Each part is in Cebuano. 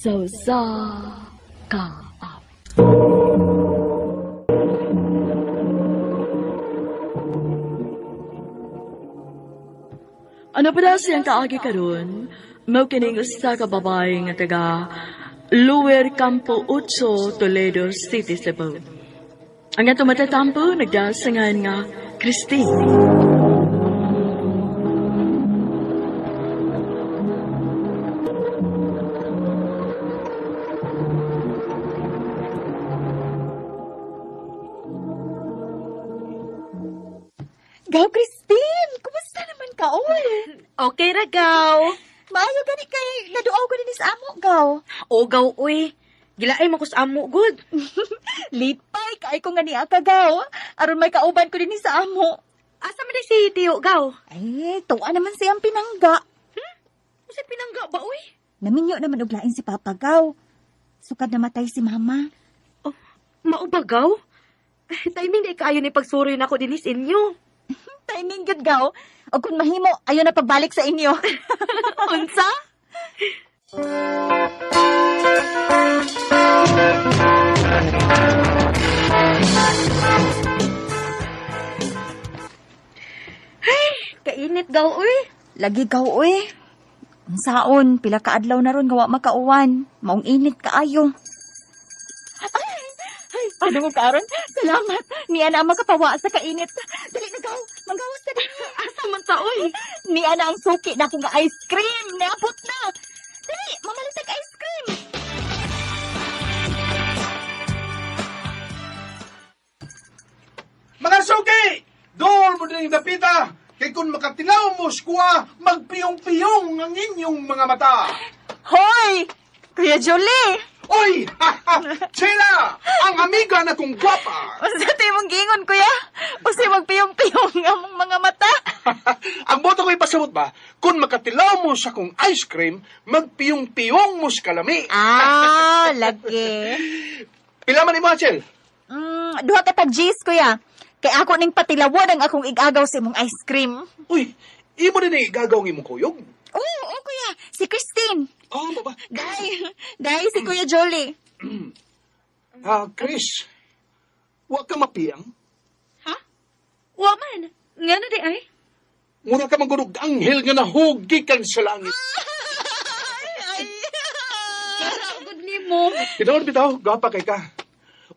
Sa usa ka awit. Ano pa daw siyang kaagi karon? Mao kining usa ka babae nga taga Lower Campo 8, Toledo City, Cebu. Ang ato matatampo nagdasangan nga Christine. Gaw, Christine! Kumusta naman ka, oy? Okay ra, gaw. Maayo gani kay naduaw ko din sa amo, gaw. O, gaw, uy. Gilaay mo ko sa amo, good. Lipay kay ko nga niya ka, gaw. Aron may kauban ko din sa amo. Asa man si Tiyo, gaw? Ay, tuwa naman siyang pinangga. Usa pinangga ba, uy? Naminyo naman og lain si Papa, gaw. Sukad namatay si Mama. Oh, mao ba, gaw? Timing na kaayo ni pagsuroy nako dinis inyo. Timing gud, gaw. O kung mahimo, ayo na pagbalik sa inyo. Unsa? Ay, kainit gaw, uy. Lagi gaw, uy. Unsaon, pila ka adlaw na ron gawa makauwan. Maong init kaayo. Ay, ay, ano mo karon? Salamat. Niya na ang makapawa sa kainit. Dali na gaw, manggawas ta dili. Asa man ta, uy? Niya na ang suki na akong ice cream. Niabot na. Dali, mamalitag ice cream. Mga suki! Dool mo din dapita! Kay kung makatilaw mo skuwa, magpiyong-piyong ang inyong mga mata. Hoy! Kuya Jolie! Oy! Chela! Ang amiga na kong gwapa! Unsa to imong giingon, kuya? Usi magpiyong-piyong ang among mga mata. Ang boto ko ipasabot ba, kung makatilaw mo sa kong ice cream, magpiyong-piyong mo sa kalami. Ah, lagi. Pila man imo, Chel? Duha ka tag G's, kuya. Kay ako ning patilawon ang akong igagaw sa imong ice cream. Uy, imo din ang igagaw ang imong kuyog. Oo, oo, kuya. Si Christine. Oh, baba. Day, day si Kuya Jolie. Ah, Chris, wa ka mapiyang. Ha? Wa man. Ngano di ay? Mura ka magurog anghel nga nahugi kan sa langit. Good nimo. Tinuod bitaw, gwapa kay ka.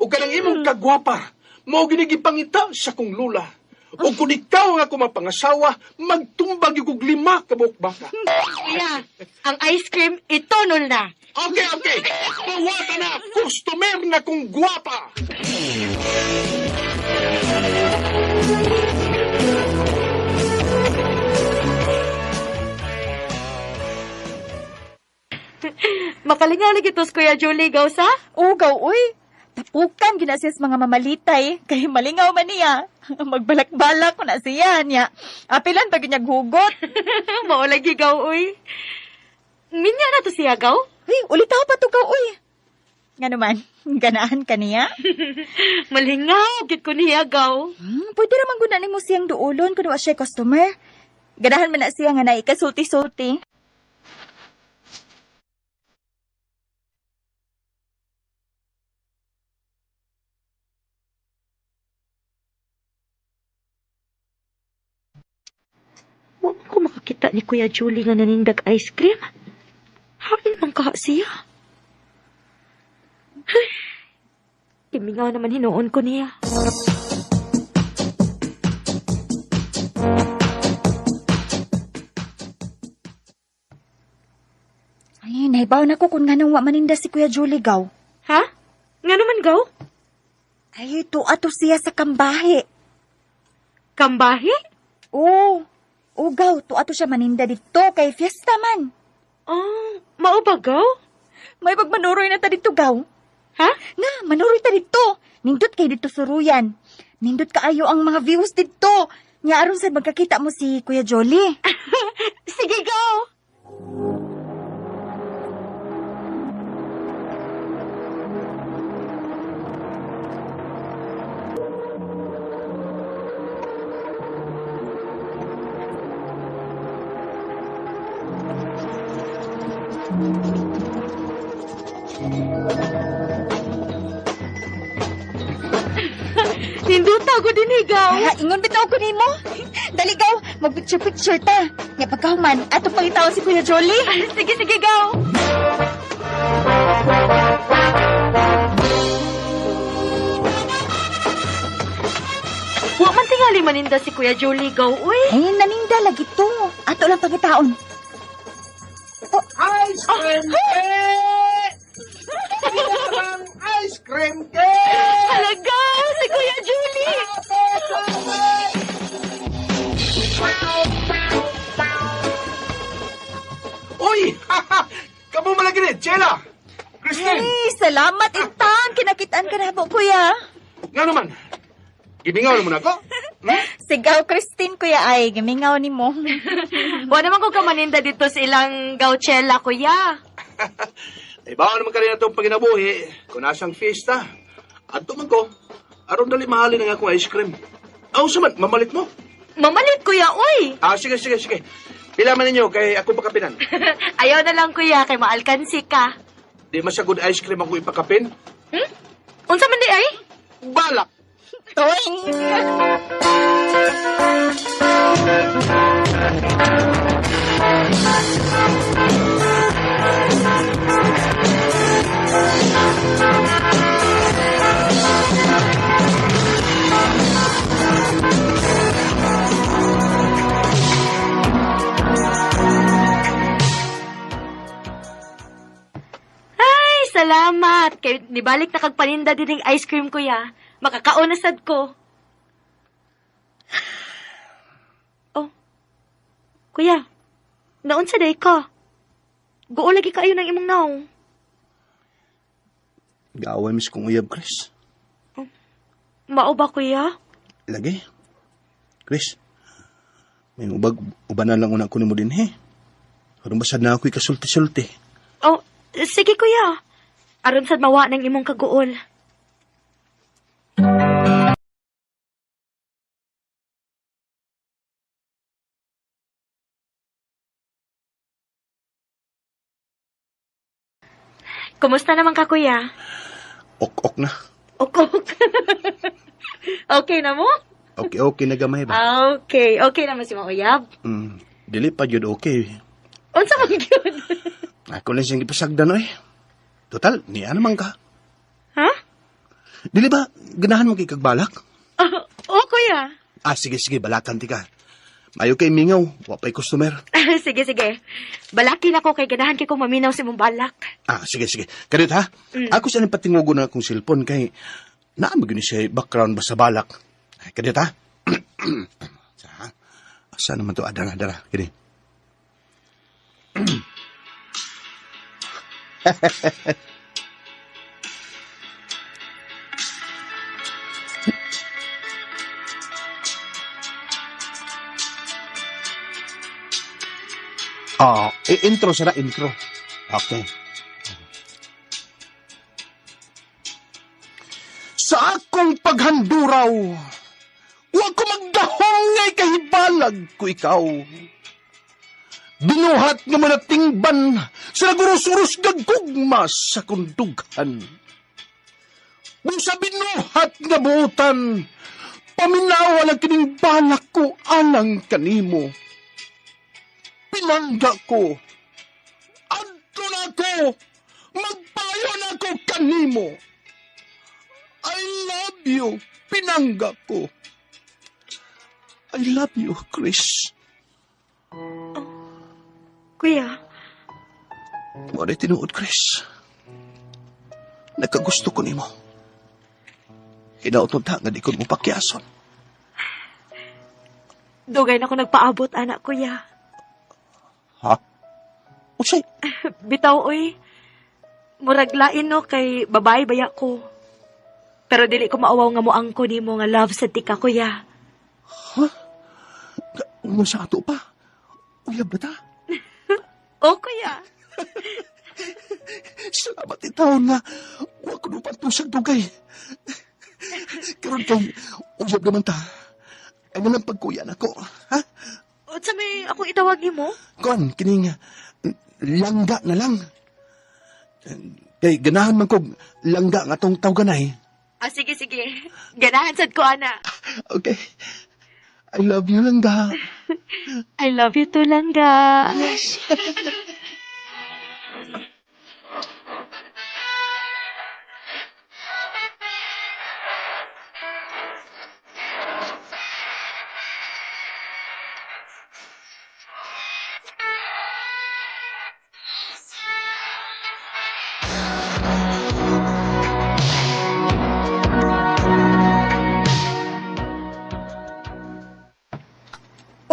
O kanang imong kagwapa, mao gini gipangita sa kong lula. O kung ikaw ang ako mapangasawa, magtumbag yung kog 5 ka buok baka. Kuya, ang ice cream itunol na. Okay, okay. Pawata na, customer na kong gwapa. Makalingaw lagi tos Kuya Julie, gaw sa? Oo, gaw, uy. Tapukan gina siya sa mga mamalitay. Kay malingaw man niya. Magbalak-balak ko na siya niya. Apilan pa ginyag hugot. Mao lagi gaw, uy. Minya na to siya, gaw? Uy, ulitaw pa to gaw, uy. Nga naman, ganaan ka niya? Malingaw, gid ko niya, gaw. Pwede raman guna nimo siyang duolon kung wa siya customer. Ganahan man na siya nga naikasulti-sulti. Wa man ko makakita ni Kuya Julie nga nanindag ice cream. Hain man kaha siya. Ay, timingaw naman hinuon ko niya. Ay, naibaw na ko kung nganong wa maninda si Kuya Julie gaw. Ha? Nga naman gaw? Ay, tuwa to siya sa kambahe. Kambahe? Oo. Oo, gaw, tuwa to siya maninda dito kay fiesta man. Oh, mao ba gaw? May pagmanuroy na ta dito, gaw. Ha? Na, manuroy ta dito. Nindot kay dito suruyan. Nindot kaayo ang mga views dito. Nya aron sad magkakita mo si Kuya Jolly. Sige, gaw! ko din higaw. Ah, ingon bitaw ko nimo. Dali gaw, magpicture-picture ta. Nga pagkahuman, atong pangitaon si Kuya Jolly. Sige, sige, gaw. Wa man tingali maninda si Kuya Jolie, gaw, uy. Ay, naninda lagi to. Ato lang pangitaon. Ice cream cake! Ang ice cream cake! Talaga, si Kuya Julie! Uy! Kamu malagi ni, Chela! Christine! Ay, salamat intan. Kinakitaan ka na po, kuya. Nga naman, gibingaw naman ako. Sigaw, Christine, kuya ay. Gimingaw ni mo. Wa naman ko kamaninda dito sa ilang gauchela, kuya. Ay, baka naman kanina itong paginabuhi, kung nasang fiesta. Adto man ko, aron dali mahalin ang akong ice cream. Aw, saman, mamalit mo. Mamalit, kuya, uy! Ah, sige, sige, sige. Pila man ninyo, kay ako pakapinan. Ayaw na lang, kuya, kay maalkansi ka. Di masagod ice cream ako ipakapin. Hmm? Unsa man di ay? Balak! Toing! Ay, salamat. Kay nibalik na kag paninda din ng ice cream, kuya. Makakaon na sad ko. Oh. Kuya, naunsa day ka? Guo lagi kaayo ng imong naong. Gaaway mis kong uyab, Chris. Mao ba, kuya? Lagi. Chris, may ubag, ubanan lang una ko nimo din, he. Aron basad na ako'y kasulti-sulti. Oh, sige, kuya. Aron sad mawa ng imong kaguol. Kumusta naman ka, kuya? Ok-ok na. Ok-ok. Okay na mo? Okay-okay na gamay ba? Okay, okay naman si Mauyab. Dili pa jud okay. Unsa man gyud? Ako lang siyang gipasagdan, oy. Total, niya naman ka. Ha? Dili ba, ganahan mo kay kagbalak? Oh, kuya. Ah, sige, sige, balakan ti ka. Mayo kay mingaw, wa pa'y customer. Sige, sige. Balakin ako kay ganahan kay kong maminaw si mong balak. Ah, sige, sige. Kadit ha, ako sa patingugo na akong cellphone kay naamag yun siya background ba sa balak. Ay, kadit ha. Sa, asa naman to? Ah, dara, dara. Kini. Ah, intro sara intro. Okay. Sa akong paghanduraw, wa ko magdahong ngay kahibalag ko ikaw. Binuhat nga mga tingban sa nagurus-urus gagugma sa kundughan. Busa binuhat nga buutan, paminawa lang kining balak ko alang kanimo. Pinangga ko, adto na ko, magpayo na ko kanimo. I love you, pinangga ko. I love you, Chris. Kuya, Wala tinuod, Chris. Nagkagusto ko nimo. Hinautod ta nga di ko mo pakyason. Dugay na ko nagpaabot, anak, kuya. Ha? Unsay? Bitaw, oy. Murag lain, no, kay babae baya ko. Pero dili ko maawaw nga moangko nimo nga love sa tika, kuya. Ha? Nga sa ato pa? Uyab ba ta? O, kuya. Salamat itaon nga. Wa ko nung pantusag dugay. Karon kay uyab naman ta. Ay nalang pagkuya nako. Ha? Unsa may akong itawag nimo? Kon, kining langga na lang. Kay ganahan man kog langga nga tong tawganay. Ah, sige, sige. Ganahan sad ko, ana. Okay. I love you, Langga. I love you too, Langga. Yes.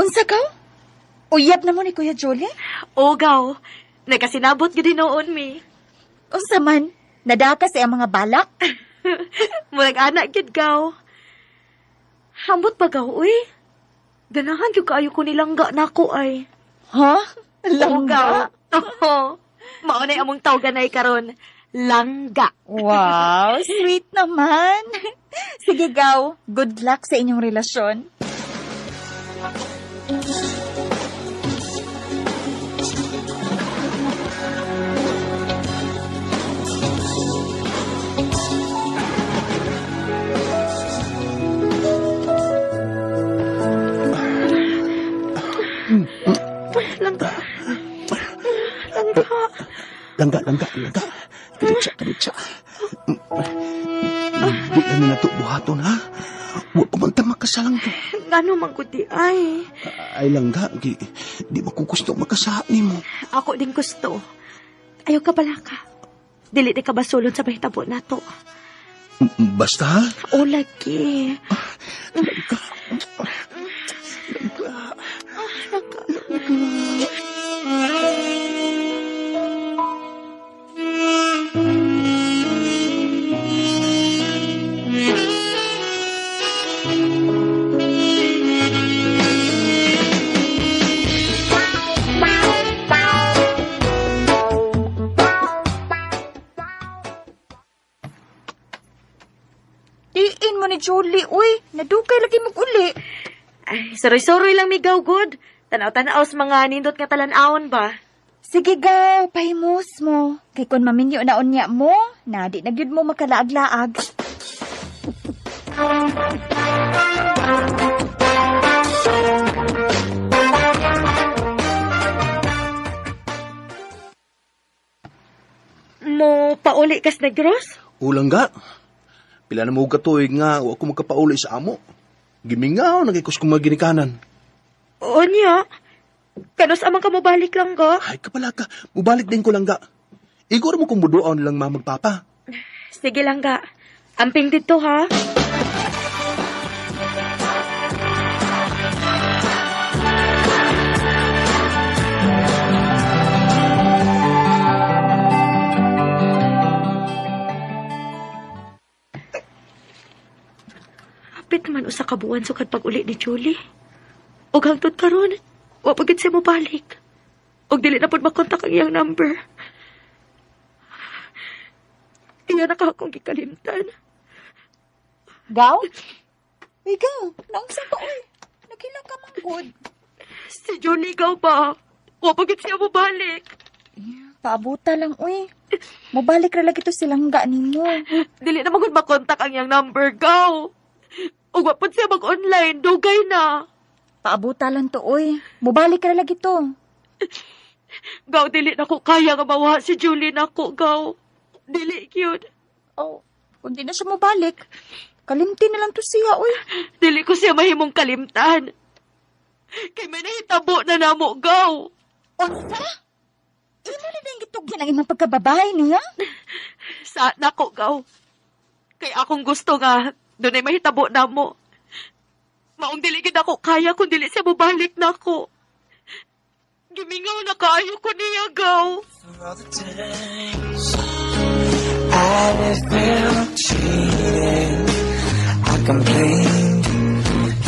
Unsa ka? Uyab na mo ni Kuya Jolie? Ogaw, nagkasinabot gid noon mi. Unsa man? Nadaka sa iyang mga balak? Murag anak gid gaw. Hambot pa gaw, uy. Ganahan gyud kaayo ko nilangga nako ay. Ha? Langga? Oo. Mao na among tawganay karon. Langga. Wow, sweet naman. Sige, Gaw. Good luck sa inyong relasyon. Langga. Langga. Langga, langga, langga. Kaditsa, kaditsa. Di lang na ito buhaton, ha? Huwag pumunta makasalang to. Ngano man gud di ay. Ay, langga, di makukusto makasaha ni mo. Ako din gusto. Ayaw ka balaka. Dili di ka basulon sa mahitabo nato. Basta, ha? O lagi. Langga. Langga. Langga. Diin mo ni Jolie, uy. Nadukay lagi mag-uli. Ay, suroy-suroy lang migaw good. Tanaw-tanaw sa mga nindot nga talan-awon ba? Sige, Gaw. Pahimus mo. Kay kung maminyo na unya mo, na di na gyud mo makalaag-laag. Mo pauli kas Negros? Ulang ga. Pila na mo katuig nga, wa ko magkapauli sa amo. Gimingaw, nagikos kong mga ginikanan. Unya. Kanus amang ka mobalik lang ga? Ay, kapala ka, mubalik din ko lang ga. Igor mo kung muduan lang mamagpapa. Sige lang ga. Amping dito ha. Hapit man usa ka buwan sukad pag-uli ni Julie. Og hangtod karon, wa pa gid siya mobalik. Og dili na pud makontak ang iyang number. Iya na ka akong gikalimtan. Gaw? Uy, Gaw. Naunsa ka, uy. Nagkila ka man, good. Si Julie gaw ba? Wa pa gid siya mobalik. Paabuta lang, uy. Mobalik ra lagi to silangga nimo. Dili na magud makontak ang iyang number gaw. Ug wa pud siya mag-online, dugay na. Paabuta lang to, uy. Mobalik ra lagi to. Gaw dili na ko kaya nga mawa si Julie nako gaw. Dili gyud. Oh, kung di na siya mobalik, kalimti na lang to siya, uy. Dili ko siya mahimong kalimtan. Kay may nahitabo na namo gaw. Unsa? Imo na din gitugyan ang imong pagkababae niya? Sa nako gaw. Kay akong gusto nga dunay mahitabo namo. Maong dili gid ako kaya kung dili siya mobalik nako. Gimingaw na kaayo ko niya gaw. For all the times I felt cheated, I complained.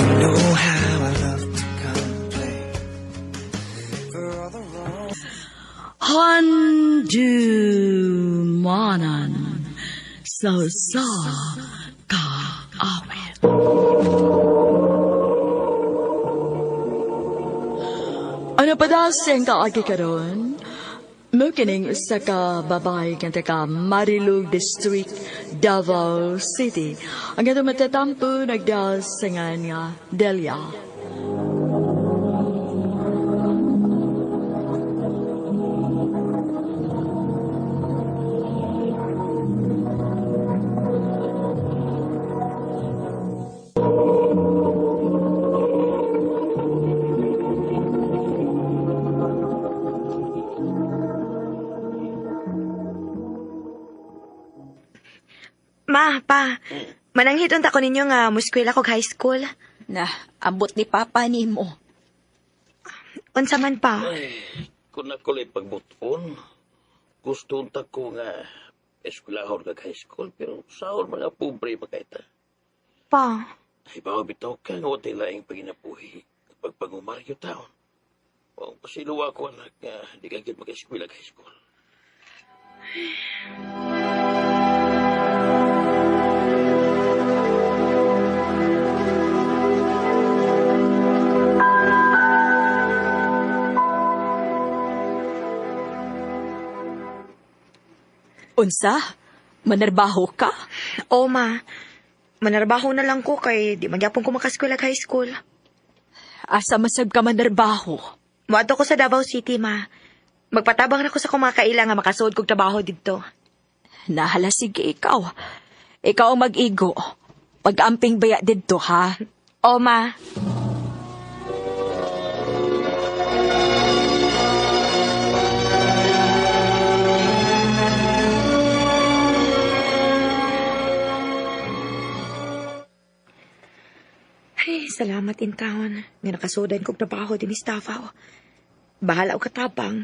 You know how I love to complain. For all the wrong. Handumanan sa usa ka awit. Ano pa daw siyang kaagi karon? Mao kining usa ka babae nga taga Marilog District, Davao City. Ang atong matatampo nagdal sa ngan nga Delia. Ma, pa, mananghid unta ko ninyo nga muskwela kog high school. Na, ambot ni Papa nimo. Unsa man pa? Ay, kung ako la'y pagbuton, gusto unta ko nga eskwelahon kag high school, pero sahon mga pobre pa kahita. Pa, Ay, bawa bitaw ka nga watay laing paginabuhi kapag pangumaryo taon. Ang pasiluwa ko anak nga di ka gyud maka-eskwela high school. Unsa? Manarbaho ka? O ma, manarbaho na lang ko kay di magyapon ko makaskwela high school. Asa masab ka manarbaho? Moadto ko sa Davao City, ma. Magpatabang na ko sa kumakaila nga makasuod kog trabaho didto. Nahala, sige ikaw. Ikaw ang mag-igo. Pag-amping baya didto, ha? O ma. Ay, salamat in town. Nga nakasudan kog trabaho din ni Davao. Bahala og katabang.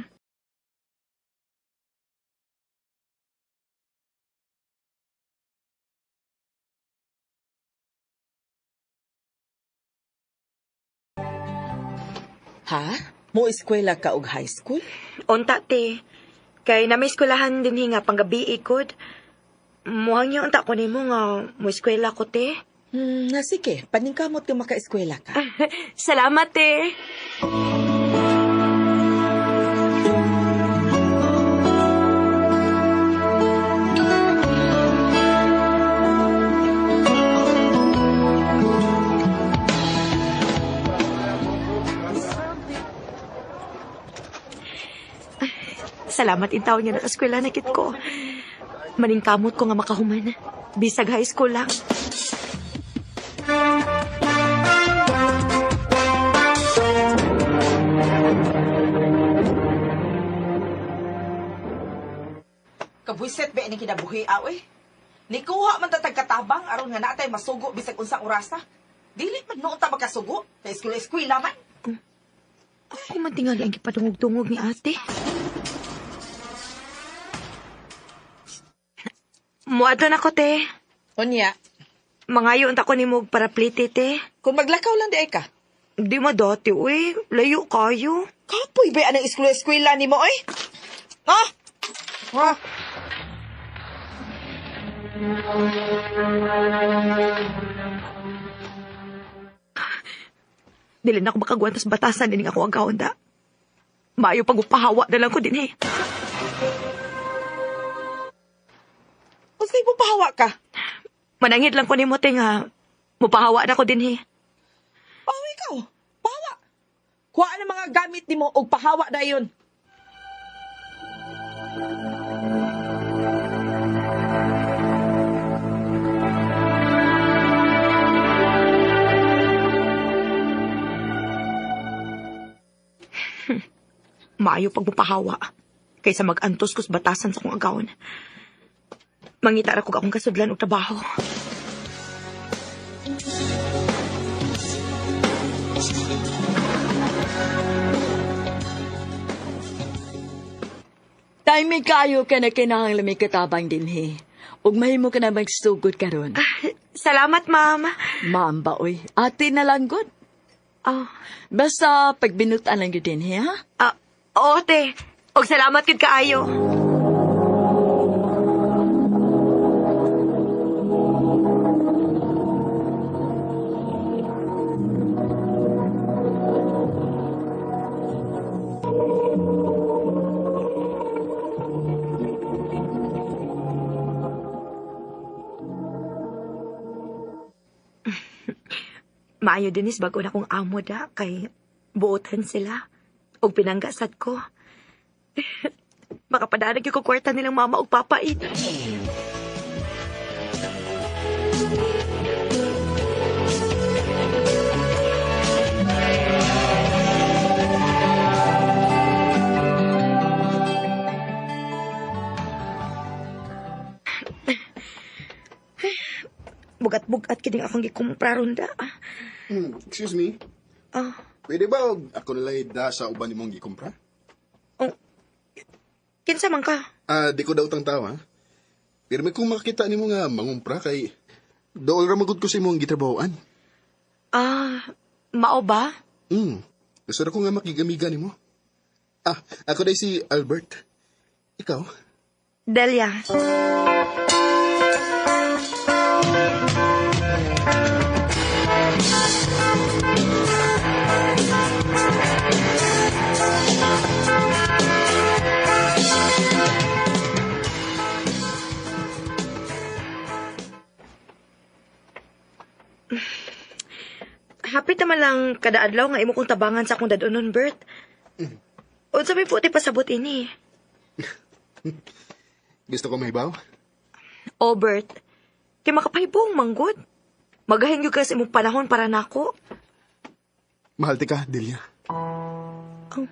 Ha? Mo eskwela ka og high school? Unta, te. Kay na may eskwelahan din nga panggabi ikod. Muhang niya unta ko nimo nga mo eskwela ko, te. Na sige, paningkamot ka maka-eskwela ka. Salamat, te. Salamat in taon nga nakaskwela na kit ko. Maningkamot ko nga makahuman. Bisag high school lang. Kabwiset ba ini kinabuhi aw eh? Nikuha man tatag katabang aron nga natay masugo bisag unsang orasa. Dili man noon ta makasugo, kay eskwela-eskwela man. Ako man tingali ang gipadungog-dungog ni ate. Muadto na ko, te. Unya, Mangayo unta ko nimo og paraplite, te. kung maglakaw lang di ay ka. Di ma dati, uy. Layo kayo. Kapoy ba anang eskwela-eskwela nimo oy? Ha? Ha? Dili na ako makagwantas batasan din ako ang kaunda. Maayo pag upahawa na lang ko din eh. Unsay mo pahawa ka? Manangit lang ko nimo, te, nga mupahawa na ko din eh. Pahawa ikaw. Pahawa. Kuha ang mga gamit nimo og pahawa dayon. Maayo pag mupahawa kaysa mag-antos kus batasan sa kong agawon. Mangita ra kog akong kasudlan og trabaho. Timing kayo ka na kinahanglan may katabang dinhi. Ug mahimo ka na magsugod karon. Salamat, ma'am. Ma'am ba, oy? Ate na lang gud. Oh, Basta pagbinutan lang gyud dinhi, ha? Oo, te. Og salamat gid kaayo. Maayo dinis bago na kong amo da kay buotan sila. Og pinanggasad ko. Makapadanag yung kwarta nilang mama og papa eh. Bugat-bugat kining akong gikumpra ronda. Excuse me. Ah. Pwede ba og ako nalay da sa uban nimong gikumpra? Oh. Kinsa man ka? Di ko daw utang tawa. Pero may kung makita nimo nga mangumpra kay dool ra magud ko sa imong gitrabahoan. Ah, mao ba? Gusto ra ko nga makigamiga nimo. Ah, ako day si Albert. Ikaw? Delia. Hapit naman lang kada adlaw nga imo kong tabangan sa akong dadunon, Bert. Unsa may puti pasabot ini? Gusto ko mahibaw? Oh, Bert. Kay makapahibong manggod. Magahin gyud ka sa imong panahon para nako. Mahal ti ka, Delia. Oh,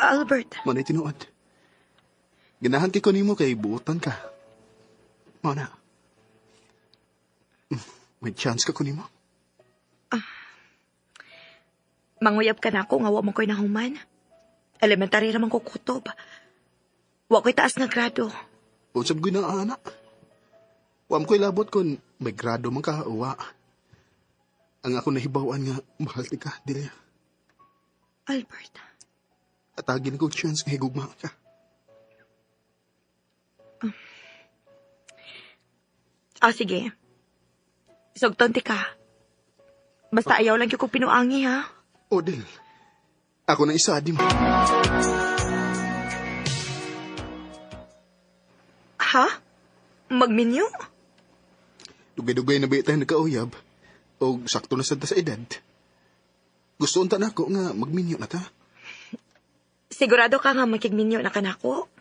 Albert. Manay tinuod. Ganahan kay ko nimo kay buotan ka. Mao na. May chance ka ko nimo. Manguyab ka na ako nga wa man ko'y nahuman. Elementary ra man ko kutob. Wa ko'y taas nga grado. Usab ko'y na anak. Wa man ko'y labot kun may grado man ka o wa. Ang ako nahibaw-an nga mahal ti ka, Delia. Albert. Atagin ko chance nga higugma ka. Sige. Sugton ti ka. Basta ayaw lang yung kong pinuangi, ha? Odel, ako na isa, di mo. Ha? Magminyo? Dugay-dugay na ba tayo nagkauyab? O sakto na sad ta sa edad? Gusto unta na ako nga magminyo na ta. Sigurado ka nga makigminyo na ka nako?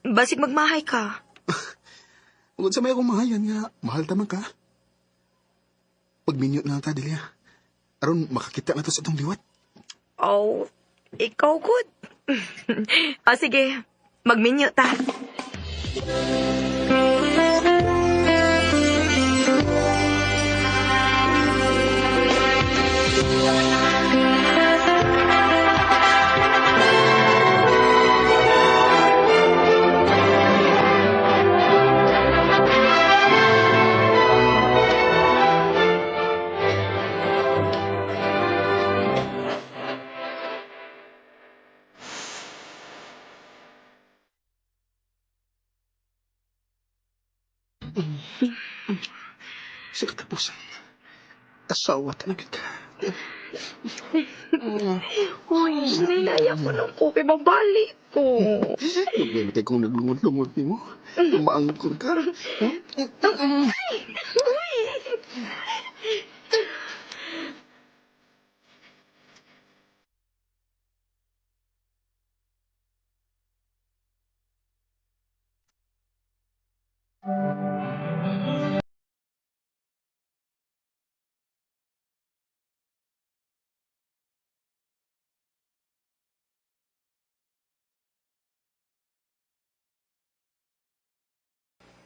Basig magmahay ka. Ug sa may akong mahayan nga, mahal ta man ka. Pagminyo na ta, Delia. Aron makakita na to sa atong liwat. Oh, ikaw good. Sige. Magminyo ta. Sa katapusan, asawa talaga ka. Uy, nilaya ko ng kopi, mabalik ko. Dugay na kay kong naglungod-lungod ni mo. Maangkor ka.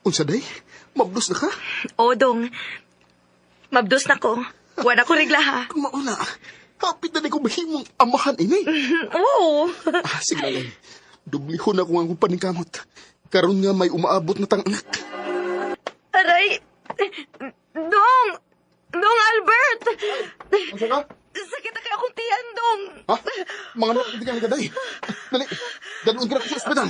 Unsa day? Mabdos na ka? O, dong. Mabdos na ko. Wala ko regla, ha? Mauna. Hapit na ko mahimong amahan ini. Oo. Sige na lang. Dublihon ako ang akong paningkamot. Karon nga may umaabot na tang anak. Aray! Dong! Dong Albert! Unsa ka? Sakit na kayo akong tiyan, Dong. Ha? Mga anak, hindi ka nagaday. Dali, dalawin ka na sa ospital.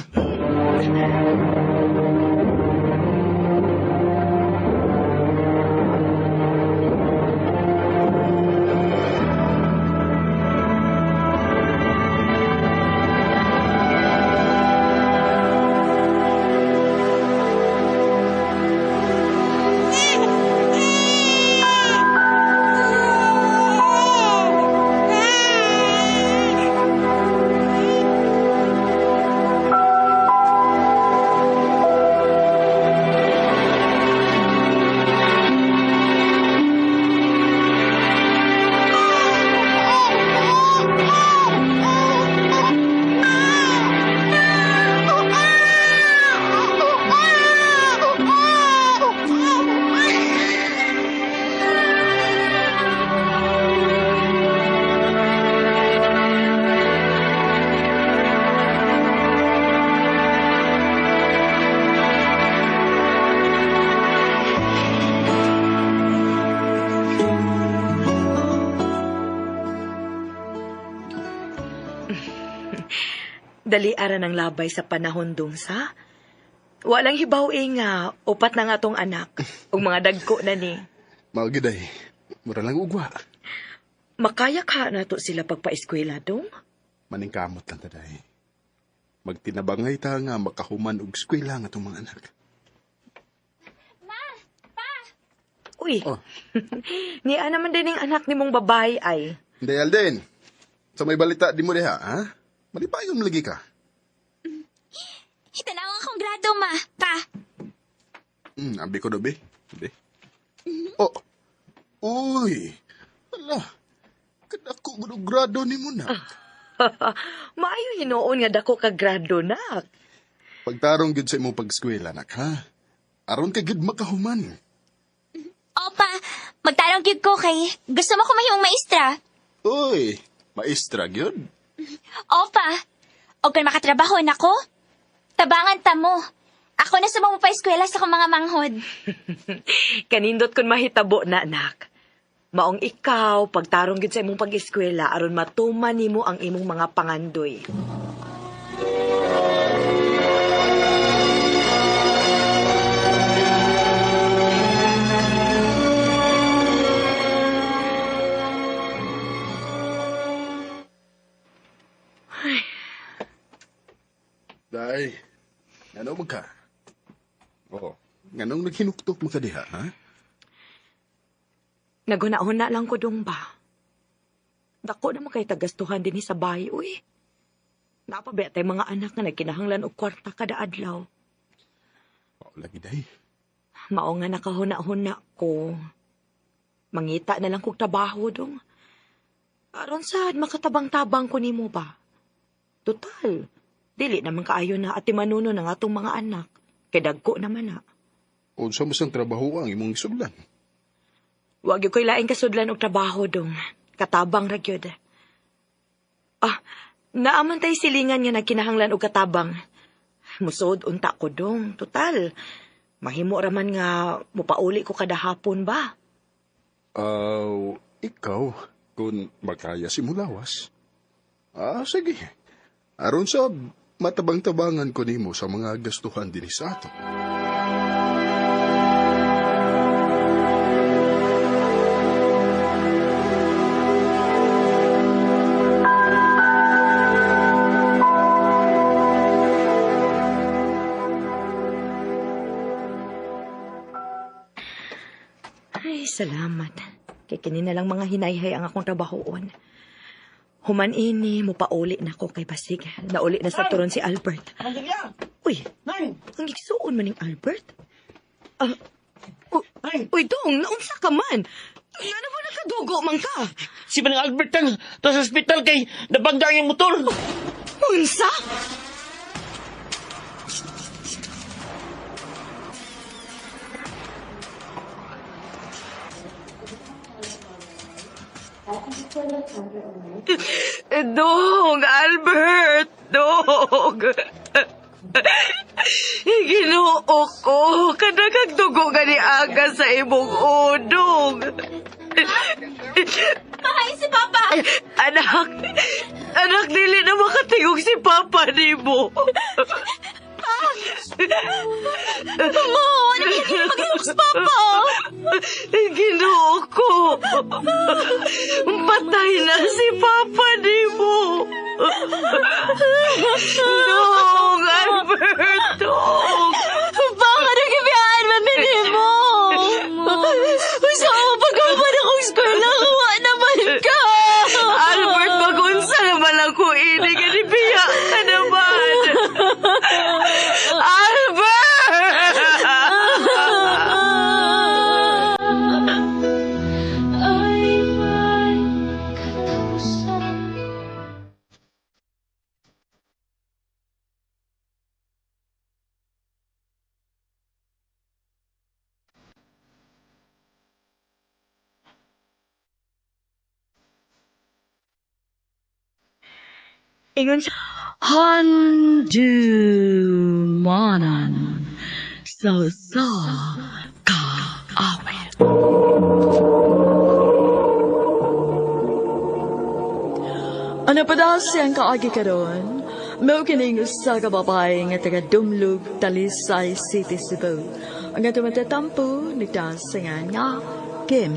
Dali ara ng labay sa panahon dong sa. Walang hibaw eh nga, upat na nga tong anak. Ug mga dagko na ni. Mao gyud ay. Mura lang ugwa. Makaya ka na to sila pagpaeskwela dong? Maningkamot lang taday. Magtinabangay ta nga makahuman og eskwela nga atong mga anak. Uy, Oh. niya naman din ang anak ni mong babae ay. Hindi, Alden. Sa may balita di mo diha, ha? Malipayon lagi ka. Tanaw akong grado, ma. Pa. Ambi ko dobi. Ambi. Oh. Uy. Ala. Kadako gud og grado ni mo na. Maayo hinuon nga dako ka grado nak. Pagtarong gud sa imong pag-eskwela, nak, ha? Aron ka gud makahuman. Opa, magtarong gyud ko kay gusto mo ko mahimong maestra. Uy, maestra gyud. Opa, og kung makatrabaho nako, tabangan ta mo. Ako na sa mga eskwela sa akong mga manghod. Kanindot kun mahitabo na anak. Maong ikaw pagtarong gid sa imong pag-eskwela aron matuman nimo ang imong mga pangandoy. Day, ngano man ka? Oo. Nganong naghinuktok man ka diha, ha? Naghuna-huna lang ko dong ba. Dako naman kay tagastuhan din sa bahay, uy. Napabiya tay mga anak nga nagkinahanglan og kwarta kada adlaw. Oo lagi, day. Mao nga nakahuna-huna ko. Mangita na lang kog trabaho dong. Aron sad makatabang-tabang ko nimo ba? Total, dili naman kaayo na ati manuno ng atong mga anak. Kay dagko naman na. Unsa mo sang trabaho ang imong isudlan? Wag gyud ko'y laing kasudlan og trabaho dong. Katabang ra gyud. Ah, naaman tay silingan nga nagkinahanglan og katabang. Musuod unta ko dong. Total, mahimo ra man nga mupauli ko kada hapon ba? Aw, ikaw, kung makaya si mulawas. Ah, sige. Aron sa matabang-tabangan ko nimo sa mga gastuhan dinhi sa ato. Ay, salamat. Kay kini na lang mga hinayhay ang akong trabahoon. Human ini, mupauli na ko kay Basig. Nauli na sa turon si Albert. Uy, ang igsuon man ning Albert? Ah, uy, dong, naunsa ka man? Ano ba nakadugo man ka? Si Manang Albert ang to sa ospital kay nabangga ang motor. Unsa? Dong, Albert, dong. Ginoo ko, kanagag dugo gani aga sa imong udong. Mahay si Papa! Anak, anak, dili na makatingog si Papa nimo. Mo, ano yung maghilok si Papa? Ginoo ko. Patay na si Papa nimo. Dong, Alberto. Baka nagibiyaan man mo. Sa pag-uman akong eskwela, kuha naman ka. Albert, magunsa naman ako ini. Ganibiya ka naman. Albert! Ingon siya, Handumanan sa usa ka awit. Ano pa daw siyang kaagi karon? Mao kining usa ka babae nga taga Dumlog, Talisay City, Cebu. Ang atong matatampo nagtaas sa ngan nga Kim.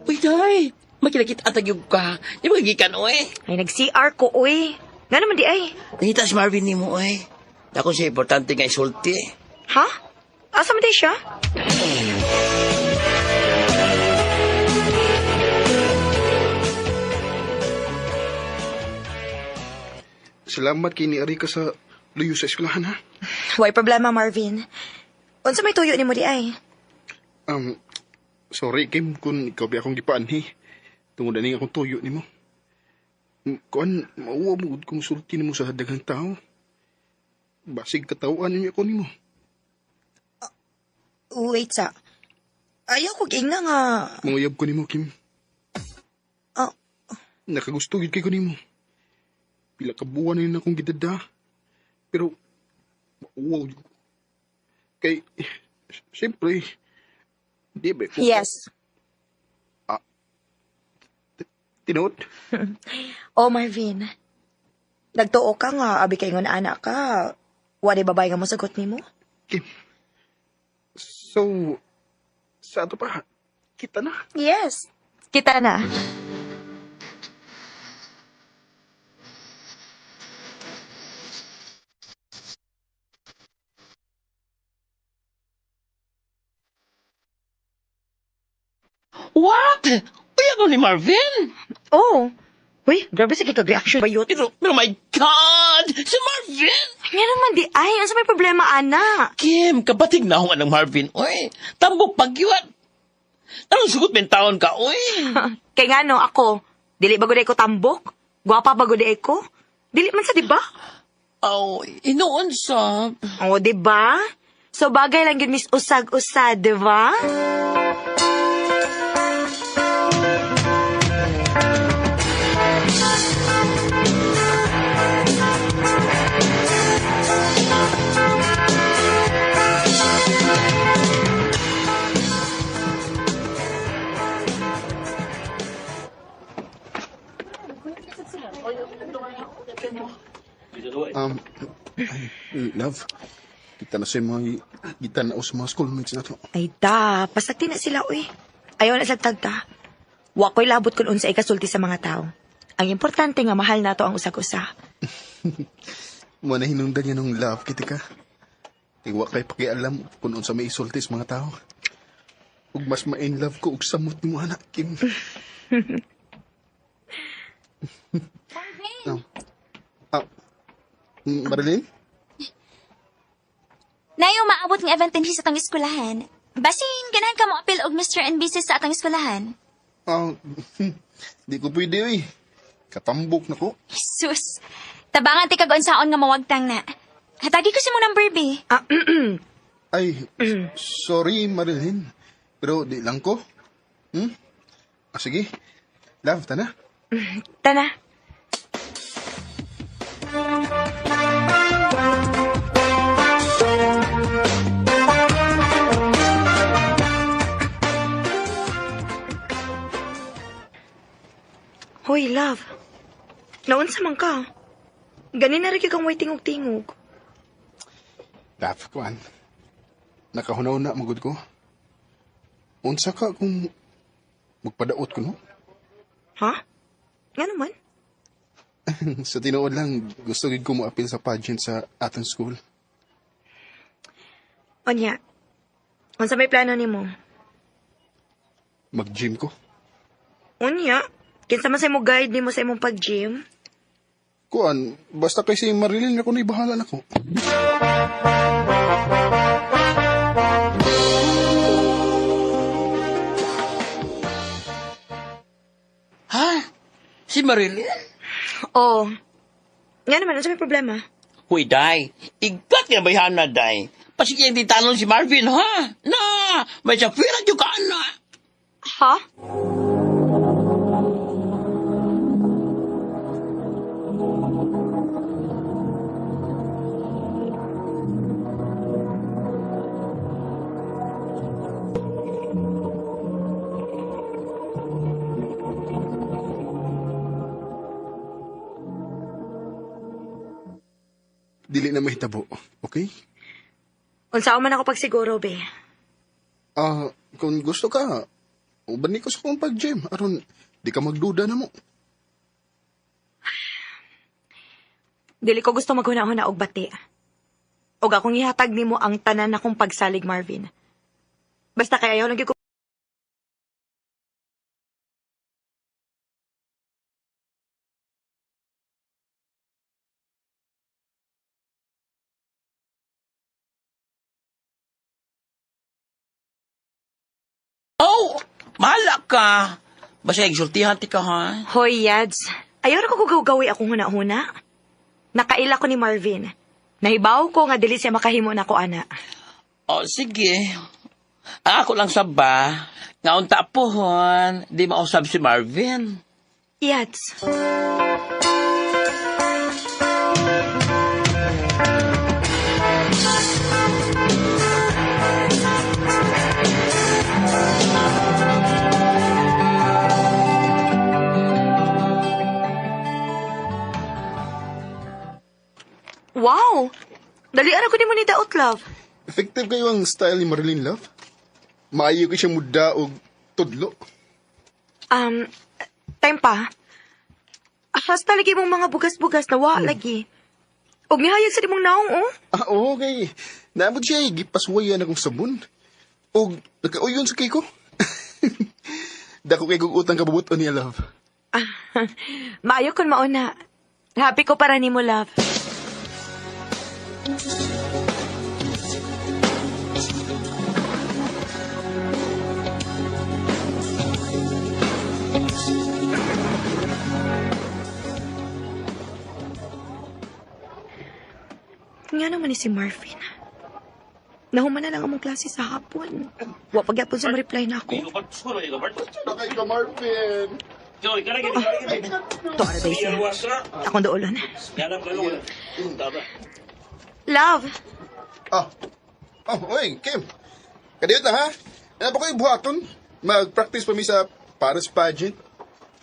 Uy, day! Makilakit atag yung ka. Di ba gikan, oy? Ay, nag-CR ko, uy. Nga naman di ay. Nangita si Marvin ni mo, oy. Dako siya importante nga isulti. Ha? Asa man di siya? Salamat kay ni Arika sa luyo sa eskwelahan, ha? Way problema, Marvin. Unsa may tuyo nimo di ay? Um, sorry, Kim, kung ikaw ba akong gipaanhi. Tungod na akong tuyo nimo. Kuan, mauwa mo kung sulti nimo sa daghang tao. Basig katawaan ninyo ako nimo. Wait sa. Ayaw ko giingna nga. Manguyab ko nimo, Kim. Ah. Nakagusto gid kay ko nimo. Pila ka buwan na yun akong gidada. Pero, mauwaw jud ko. Kay, siyempre, di ba ko? Yes. Tinuod? Oh, Marvin. Nagtuo ka nga, abi kay ngon anak ka. Wala babae nga mosagot nimo? Kim. So, sa ato pa, kita na. Yes. Kita na. What? Uy, ako ni Marvin? Oh. Uy, grabe sa kikag-reaction bayot. Pero my God! Si Marvin! Nga naman di ay, unsa may problema ana? Kim, kabatig na akong anang Marvin, oy. Tambok pagyuat. Anong sugot taon ka, oy? Kay nga no, ako, dili ba gud ko tambok? Gwapa ba gud ko? Dili man sa di ba? Aw, inoon sa... Oh, di ba? So bagay lang yun, Miss Usag-usad, di ba? Ay, love, kita na sa mga, kita na sa mga schoolmates na to. Ay da, pasagti na sila, uy. Ayaw na sa tagta. Wa ko'y labot kung unsa ikasulti sa mga tao. Ang importante nga mahal nato ang usag-usa. Mo na hinungdan niya nung love kiti ka. Iwa kay pakialam kung unsa may isulti sa mga tao. Ug mas ma-in love ko og samot nimo anak, Kim. Marvin! Marilyn? Nayo maabot ng event dinhi sa atong eskwelahan. Basin ganahan ka mo apil og Mr. and Mrs. sa atong eskwelahan. Ah, di ko pwede, uy. Katambok na ko. Jesus. Tabangan ti kag unsaon nga mawagtang na. Hatagi ko si mo number B. Ah, Ay, sorry, Marilyn. Pero di lang ko. Hmm? Ah, sige. Love, tana. Tana. Hoy, love. Naunsa man ka? Ganin na rin kang way tingog-tingog. Love, kuan. Nakahunaw na, magud ko. Unsa ka kung magpadaot ko, no? Ha? Nga naman? Sa tinuod lang, gusto gid ko moapil sa pageant sa atong school. Onya, unsa may plano nimo? Mag-gym ko. Unya, kinsa man sa imo guide nimo sa imong pag-gym? Kuan, basta kay si Marilyn ako na ibahala nako. Ha? Si Marilyn? Oo. Nga naman, unsa may problema? Huy, day. Igat nga bayhana, day. Pasige ang titalon si Marvin, ha? Na, may safira yung ka na. Ha? Dili na mahitabo, okay? Unsaon man ako pagsiguro, be. Ah, kung gusto ka, uban ni ko sa kong pag-gym. Aron, di ka magduda na mo. Dili ko gusto maghuna-huna og bati. Og akong ihatag nimo ang tanan akong pagsalig, Marvin. Basta kay ayaw lang gyud ko Oh, mahala ka. Basta exultihan ti ka, ha? Hoy, Yads. Ayaw ra ko gawgawi akong huna-huna. Nakaila ko ni Marvin. Nahibaw ko nga dili siya makahimo nako ana. Oh, sige. Ang ako lang sa ba, nga unta pohon, di mausab si Marvin. Yads. Wow! Dali ara ko ni mo ni daot, love. Effective kayo ang style ni Marilyn Love. Maayo ko siya muda og tudlo. Time pa. Hasta lagi mong mga bugas-bugas na wa lagi. Og nihayag sa imong naong, oh. Ah, okay. Naabot siya, gipaswayan akong sabon. Og nakauyon sa kiko. Dako kay kong utang kabubuton niya, love. Ah, maayo kun mauna. Happy ko para nimo, love. Nga naman ni si Marvin. Nahuman na lang among klase sa hapon. Wa pagyapon sa reply na ako. Nakay ka, Marvin. Tuara day siya. Akong doolon. Love! Ah. Oh, oy, Kim. Kadiyot na, ha? Ano pa ko buhaton? Mag-practice pa mi sa Paris pageant.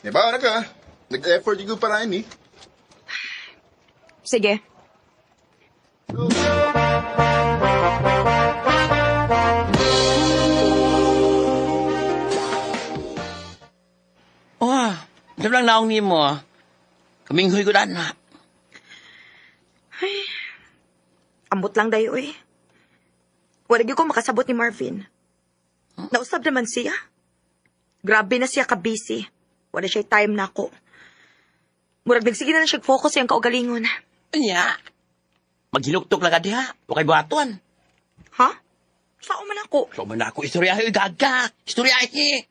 Di ba, ano ka? Nag-effort yung para eh. Sige. Oh, ito lang naong nimo. Kaminghoy ko na. Ay, ambot lang dayo eh. Wala gyud ko makasabot ni Marvin. Nausab naman siya. Grabe na siya ka-busy. Wala siya time na ako. Murag nagsige na lang siya focus sa iyang kaugalingon. Anya, maghiluktok lang ka diha. Wakay buhaton. Ha? Sao man ako? So man ako, istoryahe, gaga. Istoryahe.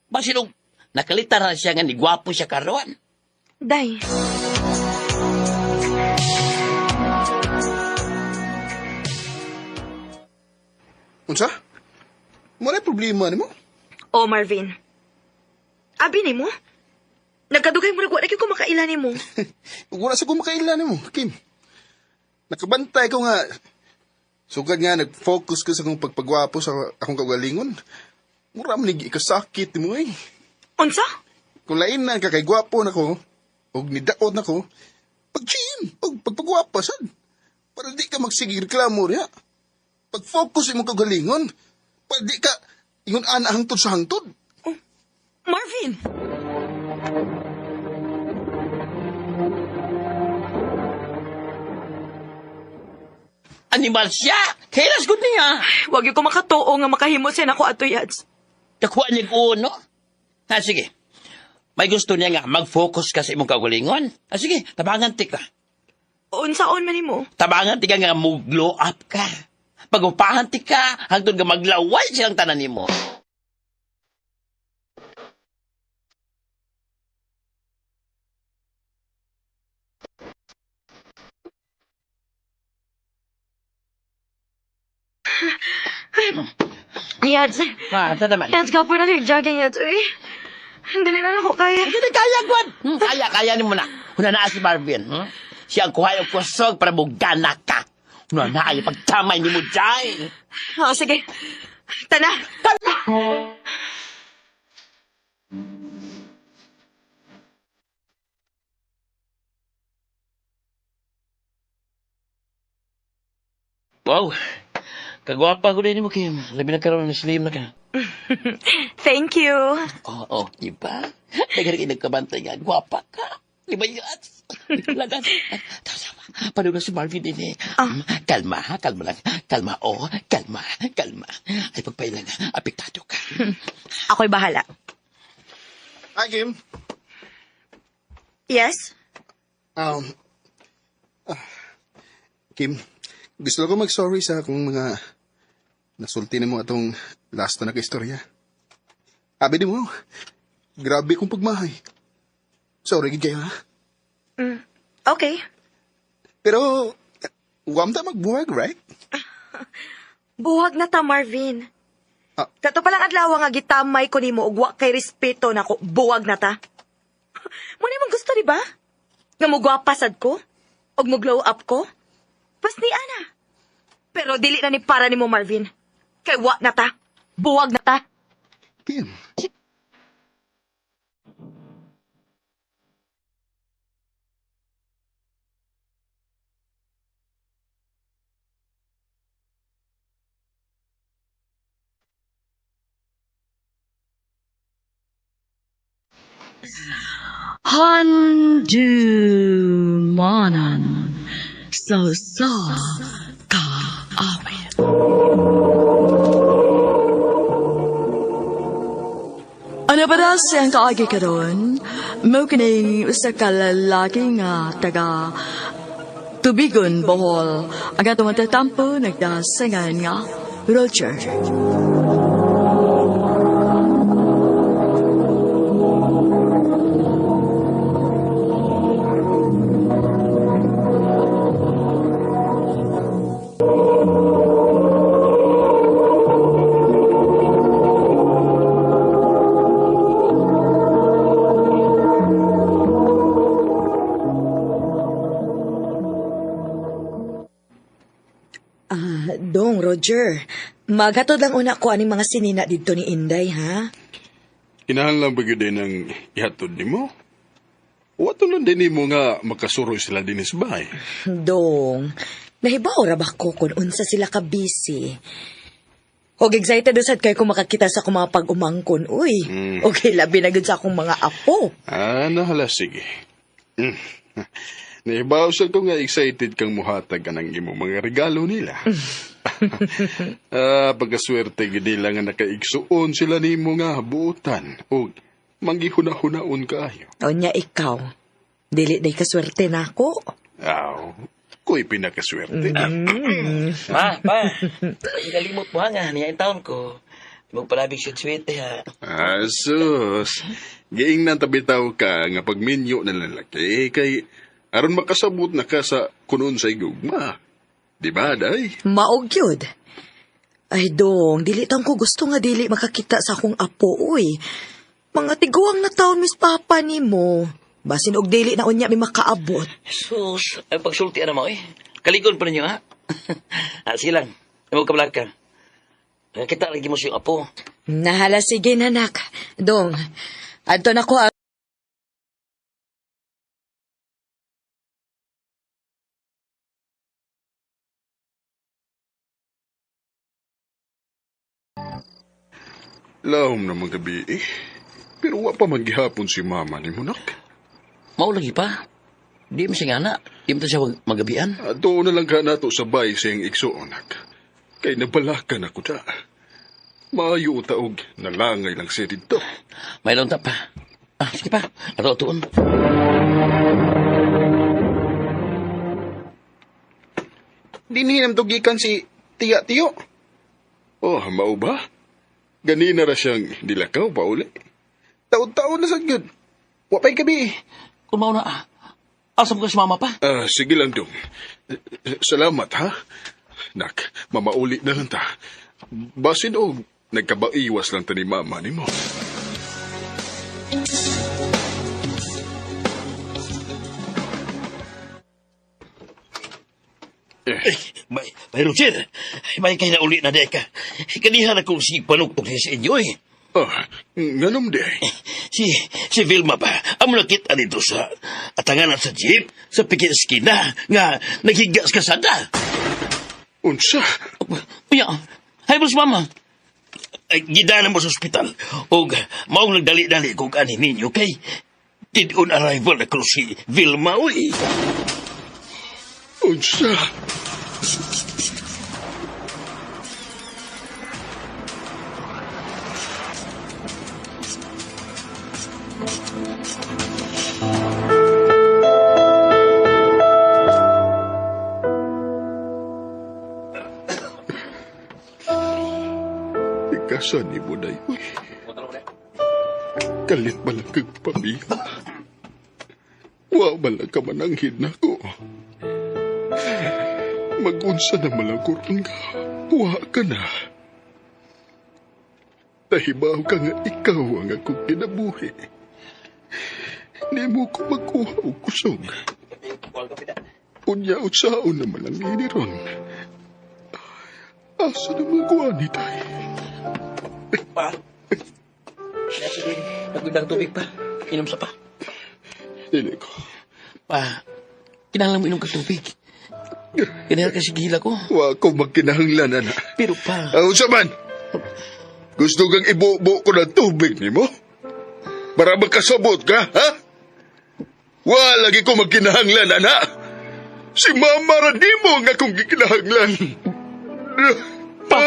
Basilong, nakalitar na siya nga ni gwapo siya karon. Day. Unsa? Mo na problema nimo? Oh, Marvin. Abi nimo? Nagkadugay mo wala gyud ko makaila nimo. Wala sa ko makaila nimo, Kim. Nakabantay ko nga. Sugad nga nag-focus ko sa akong pagpagwapo sa akong kaugalingon. Mura man ni ikasakit nimo eh. Unsa? Kung lain na ka kay gwapo na ko, og nidaot na ko, pag-gym, og pagpagwapo sad. Para di ka magsige reklamo riya. Pag-focus imong kaugalingon, para di ka ingon ana hangtod sa hangtod. Oh, Marvin! Animal siya! Kailas gud niya! Wag ko makatuo nga makahimo siya nako ato yads. Nakuha niya ko, no? Ha, sige. May gusto niya nga mag-focus ka sa imong kaugalingon. Ha, sige, tabangan ti ka. Unsaon man nimo? Tabangan ti ka nga mo-glow up ka. Pagupahan ti ka, hangtod nga maglaway silang tanan nimo. Yads. Ah, ito naman. Yads, ka po na yung jogging, Yads. Uy, hindi na ako kaya. Hindi kaya, Gwan. Kaya, kaya ni mo na. Una na si Marvin. Siya ang kuha yung kusog para mugana ka. Una na ay pagtamay ni mo, Jai. Oo, sige. Tana. Tana! Wow. Kagwapa ko din mo, Kim. Labi na karoon na slim na ka. Thank you. Oo, oh, di ba? Nagkaroon kayo nagkabantay nga. Gwapa ka. Di ba yun? Lagas. Tama, Paano na si Marvin din eh. Kalma, ha? Kalma lang. Kalma, oh. Kalma, kalma. Ay, pagpailan na. Apektado ka. Ako'y bahala. Hi, Kim. Yes? Kim, gusto ko mag-sorry sa akong mga nasulti nimo atong last na naka-istorya. Abi di mo, grabe kong pagmahay. Sorry gid kayo ha. Okay. Pero, wam ta magbuwag, right? Buhag na ta, Marvin. Ah. Kato palang adlaw nga gitamay ko nimo og wa kay respeto nako, buwag na ta. Mo ni mong gusto, di ba? Nga mo sad ko? Og mo glow up ko? Pas ni ana. Pero dili na ni para nimo, Marvin. Kay wa na ta. Buwag na ta. Kim. Handumanan sa usa ka awit. Ano ba daw siyang kaagi karon? Mao kining usa ka lalaki nga taga Tubigon, Bohol. Ang atong tatampo nagdasangan nga Roger. Ah, dong, Roger. Maghatod lang una ko aning mga sinina didto ni Inday, ha? Kinahanglan ba gyud din ang ihatod nimo? Wato lang din nimo nga makasuro sila din sa bahay. Dong, nahibaw ra ba ko kung unsa sila ka busy? Og excited usad kay kung makakita sa akong mga pag-umangkon, uy. Okay, labi na gyud sa akong mga apo. Ah, nahala, sige. Nahibaw sa ko nga excited kang muhatag anang imong mga regalo nila. Ah, pagkaswerte gid nila nga nakaigsuon sila nimo nga buotan ug manggihuna-hunaon kaayo. Unya ikaw, dili day kaswerte nako. Aw, ko'y pinakaswerte. Ma, pa. Ikalimot mo ha nga. Niya yung taon ko. Magpalabig siya swete ha. Ah, sus. Giingnan tabitaw ka nga pagminyo na lalaki kay aron makasabot na ka sa kunon sa gugma. Di ba, day? Maog gyud. Ay dong, dili taon ko gusto nga dili makakita sa akong apo, uy. Mga tiguang na taon mis papa nimo. Basin og dili na unya mi makaabot. Sus, ay pagsulti na mo eh. Kaligon pa ninyo ha. Ah, sige lang. Huwag ka ka. Kita lagi mo siyang apo. Nahala sige nanak. Dong, adto na ko. Lahom naman gabi eh. Pero wa pa man gihapon si mama ni Munak. Mao lagi pa. Di mo siya nga na. Di mo ta siya magabian. Ato na lang ka nato sa bay siyang igsuonak. Kay nabalakan ako ta. Maayo taog, nalangay lang siya dito. May ta pa. Ah, sige pa. Ato tuon. Dinhi nam tugikan si Tiya Tiyo. Oh, mao ba? Ganina ra siyang dilakaw pa uli. Taon-taon na sa gyud. Wa pa'y gabi. Kung mao na ah. Asa mo ka si mama pa? Ah, sige lang dong. Salamat ha. Nak, Mamauli na lang ta. Basin og nagkabaiwas lang ta ni mama nimo. May Roger, may kay nauli na deka. Kaniha na kong si panugtog sa inyo eh. Oh, nganom di. Si Vilma ba, amo nakita nito sa atanganan sa jeep, sa pikinskina, nga naghigas ka sada. Unsa? Uya, hay boss mama. Ay, gidana mo sa ospital. Og maong nagdali-dali kog ani ninyo kay did on arrival na ko si Vilma, uy. Unsa? Ikasan ni mo na yun. Kalit ba lang kag pamilya? Wa ba lang ka mananghid na ko? Magunsa na malangkuron ka. Wa ka na. Nahibaw ka nga ikaw ang akong kinabuhi. Hindi mo ko magkuha og kusog. Unya utsaon naman ang iniron. Asa naman kuha ni tay? Pa? Nagundang tubig pa. Inom sa pa. Dili ko. Pa, kinahanglan mo inom ka tubig. Kinahanglan kasi gila ko. Wa ko magkinahanglan, anak. Pero pa... Unsa man? Gusto kang ibubo ko ng tubig nimo? Para makasabot ka, ha? Wa lagi ko magkinahanglan, anak. Si Mama ra nimo ang akong gikinahanglan. Pa!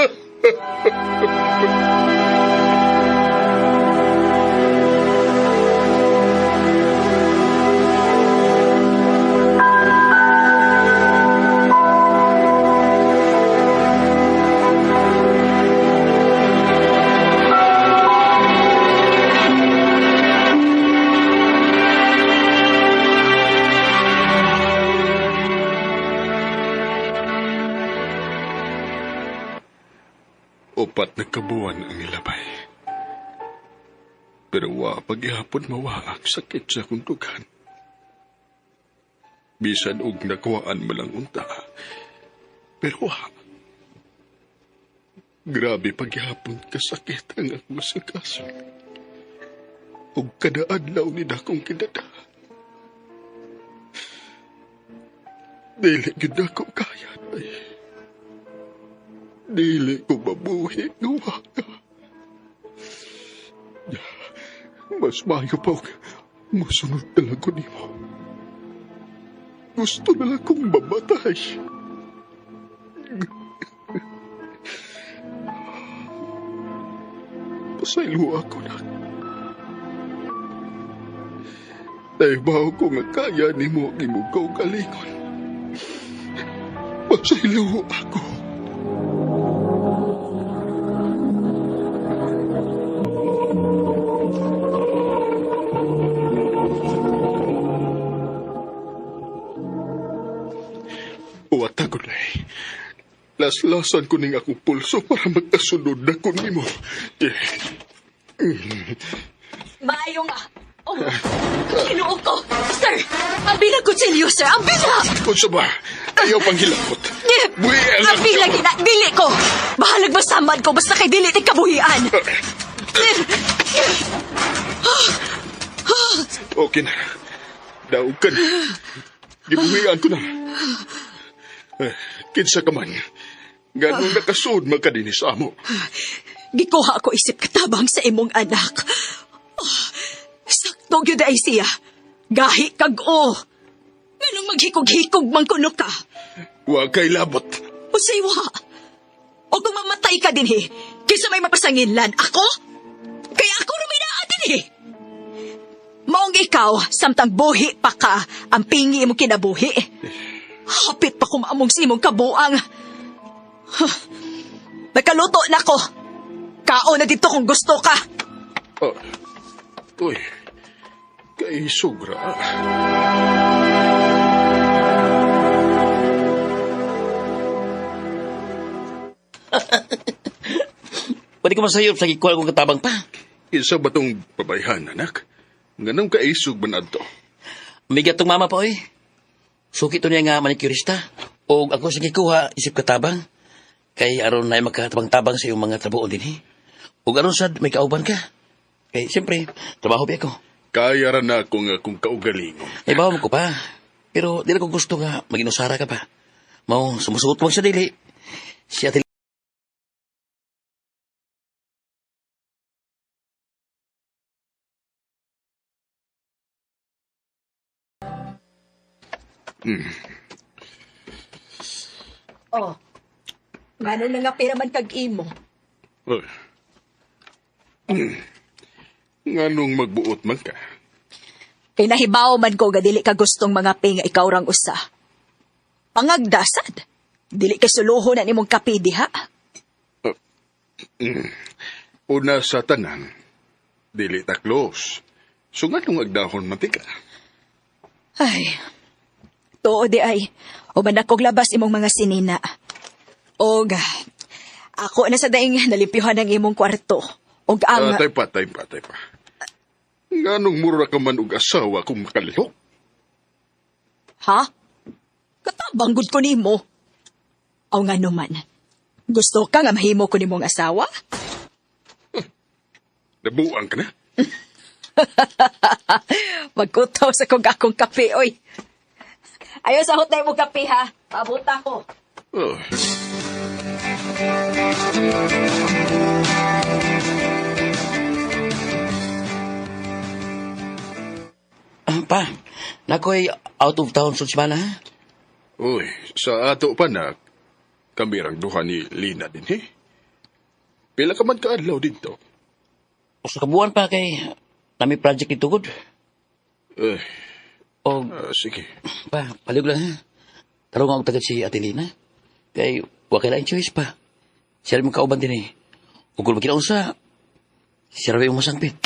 Upat na kabuan ang ilabay. Pero wa paghihapon mawa ang sakit sa akong dughan. Bisan og nakuhaan mo lang unta. Pero wa. Grabe paghihapon kasakit ang akong sakaso. Og kada adlaw ni dakong kidada. Dili gyud ako kaya. Ay. Dili ko mabuhi nga wa ka. Mas mayo pa og musunod na lang ko nimo. Gusto na lang kong mamatay. Pasaylo ako na. Nahibaw ko nga kaya nimo ang imong kaugalingon. Pasaylo ako. Laslasan ko ning akong pulso para magkasunod na ko nimo. Maayong... Oh, Kinuo ko! Sir! Ang bilang kutsilyo, sir! Ang bilang! Unsa ba? Ayaw pang hilakot. Buhi ang bilang gina! Dili ko! Bahalag masamad ko basta kay dili ti kabuhian! Okay na. Daog ka na. Gibuhian ko na. Kinsa ka man. Ganong nakasud man ka dinhi sa amo. Gikuha ko isip katabang sa imong anak. Oh, sakto gyud ay siya. Gahi kag o. Nganong maghikog-hikog man kuno ka? Wa kay labot. Usay wa. O kung mamatay ka dinhi, kinsa may mapasanginlan ako? Kaya ako ra may naa dinhi. Maong ikaw, samtang buhi pa ka, ang pingi imong kinabuhi. Hapit pa kumaamong sa imong kabuang. Huh. Nakaluto na ko. Kaon na dito kung gusto ka. Oh. Uy, kay sugra. Pwede ko masayop sa gikuha kong katabang pa. Isa ba tong babayhan, anak? Nganong kaisog man adto? Migat tong mama pa, oy. Suki to niya nga manicurista. O ako sa gikuha, isip katabang. Kay aron na makatabang-tabang sa iyong mga trabaho din, eh. O aron sad, may kauban ka. Kay, siyempre, trabaho bi ako. Kaya ra na ako nga kung kaugalingon. Ay, bawa mo ko pa. Pero di na ko gusto nga maginusara ka pa. Mao, sumusuot mo sa dili. Si Ate Oh. Ngano na nga pera man kag imo? Uy. Nganong magbuot man ka? Kay nahibaw man ko ga dili ka gustong mga nga ikaw rang usa. Pangagdasad. Dili kay suluhon na nimong kape diha. Una sa tanan, dili ta close. So nganong agdahon man ti ka? Ay. Tuo di ay. Uban akog labas imong mga sinina. Og ako na sa daing nalimpyuhan ang imong kwarto. Og ang Ah, tay pa, tay pa, tay pa. Nganong mura ka man og asawa kung makalihok? Ha? Katabang gud ko nimo. Aw nga naman. Gusto ka nga mahimo ko nimong asawa? Nabuang ka na? Magkutaw sa kong akong kape, oy. Ayaw sa hotay mo kape, ha? Pabuta ko. Oh. Ah, pa, nakoy out of town sa semana, ha? Uy, sa ato pa na, kami rang duha ni Lina din, he? Pila ka man kaadlaw dito? O sa kabuan pa kay nami project itugod. Eh, O, sige. pa, palihog lang, ha? Tarong ang tagad si Ate Lina. Kay, wa kay laing choice pa. Siya rin mong kauban din eh. Ug kung magkinaunsa, siya rin yung masangpit.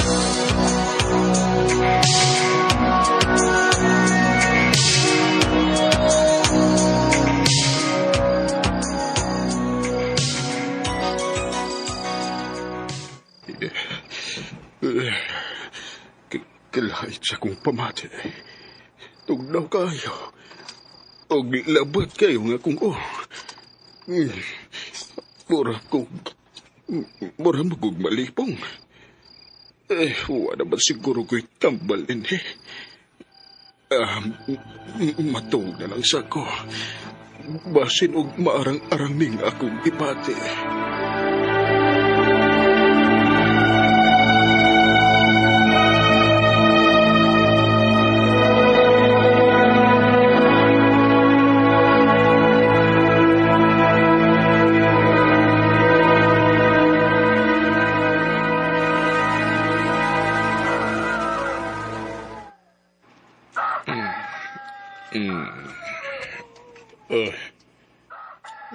Kalahit sa kong pamati. Tugnaw kayo. Og labat kayo nga kung oh. Mura kong... Mura magug malipong. Eh, wala naman siguro ko'y tambalin eh. Matug na lang sa ko. Basin og maarang-arang ning akong ipati.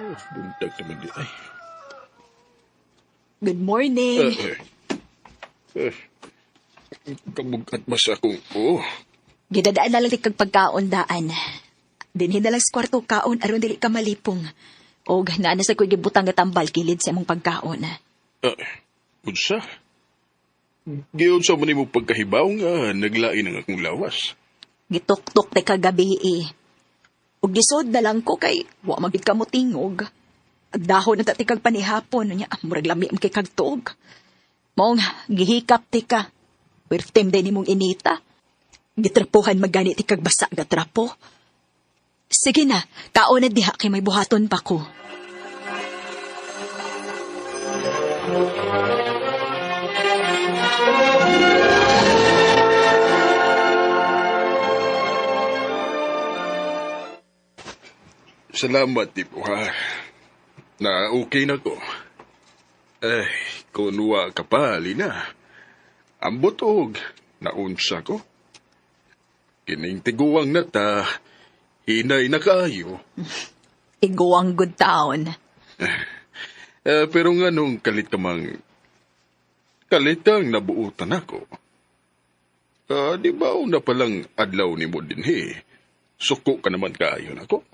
Oh, buntag naman di ay. Good morning. Kabugat mas akong, oh. Gidadaan na lang di kag pagkaon daan. Dinhi na lang sa kwarto kaon aron dili ka malipong. Og naa na sa ko'y gibutang nga tambal kilid sa imong pagkaon. Unsa? Giyon sa man nimo pagkahibaw nga naglain ang akong lawas. Gituktok tay kagabi eh. Ug gisod na lang ko kay wa man gid ka motingog. Agdahon na ta ti kag panihapon nya murag lami man kay kag tuog. Maong gihikap ti ka. Wertem din nimong inita. Gitrapuhan magani ti kag basa ga trapo. Sige na, kaon na diha kay may buhaton pa ko. Salamat, tipo, ha. Na okay na ko. Eh, kung wa ka pa, Lina. Ambot og, naunsa ko. Kining tiguang na ta, hinay na kaayo. Tiguang good town. Eh, pero nga nung kalit ka mang... Kalit kang nabuutan ako. Di ba una palang adlaw ni mo din, he? Suko ka naman kaayo nako.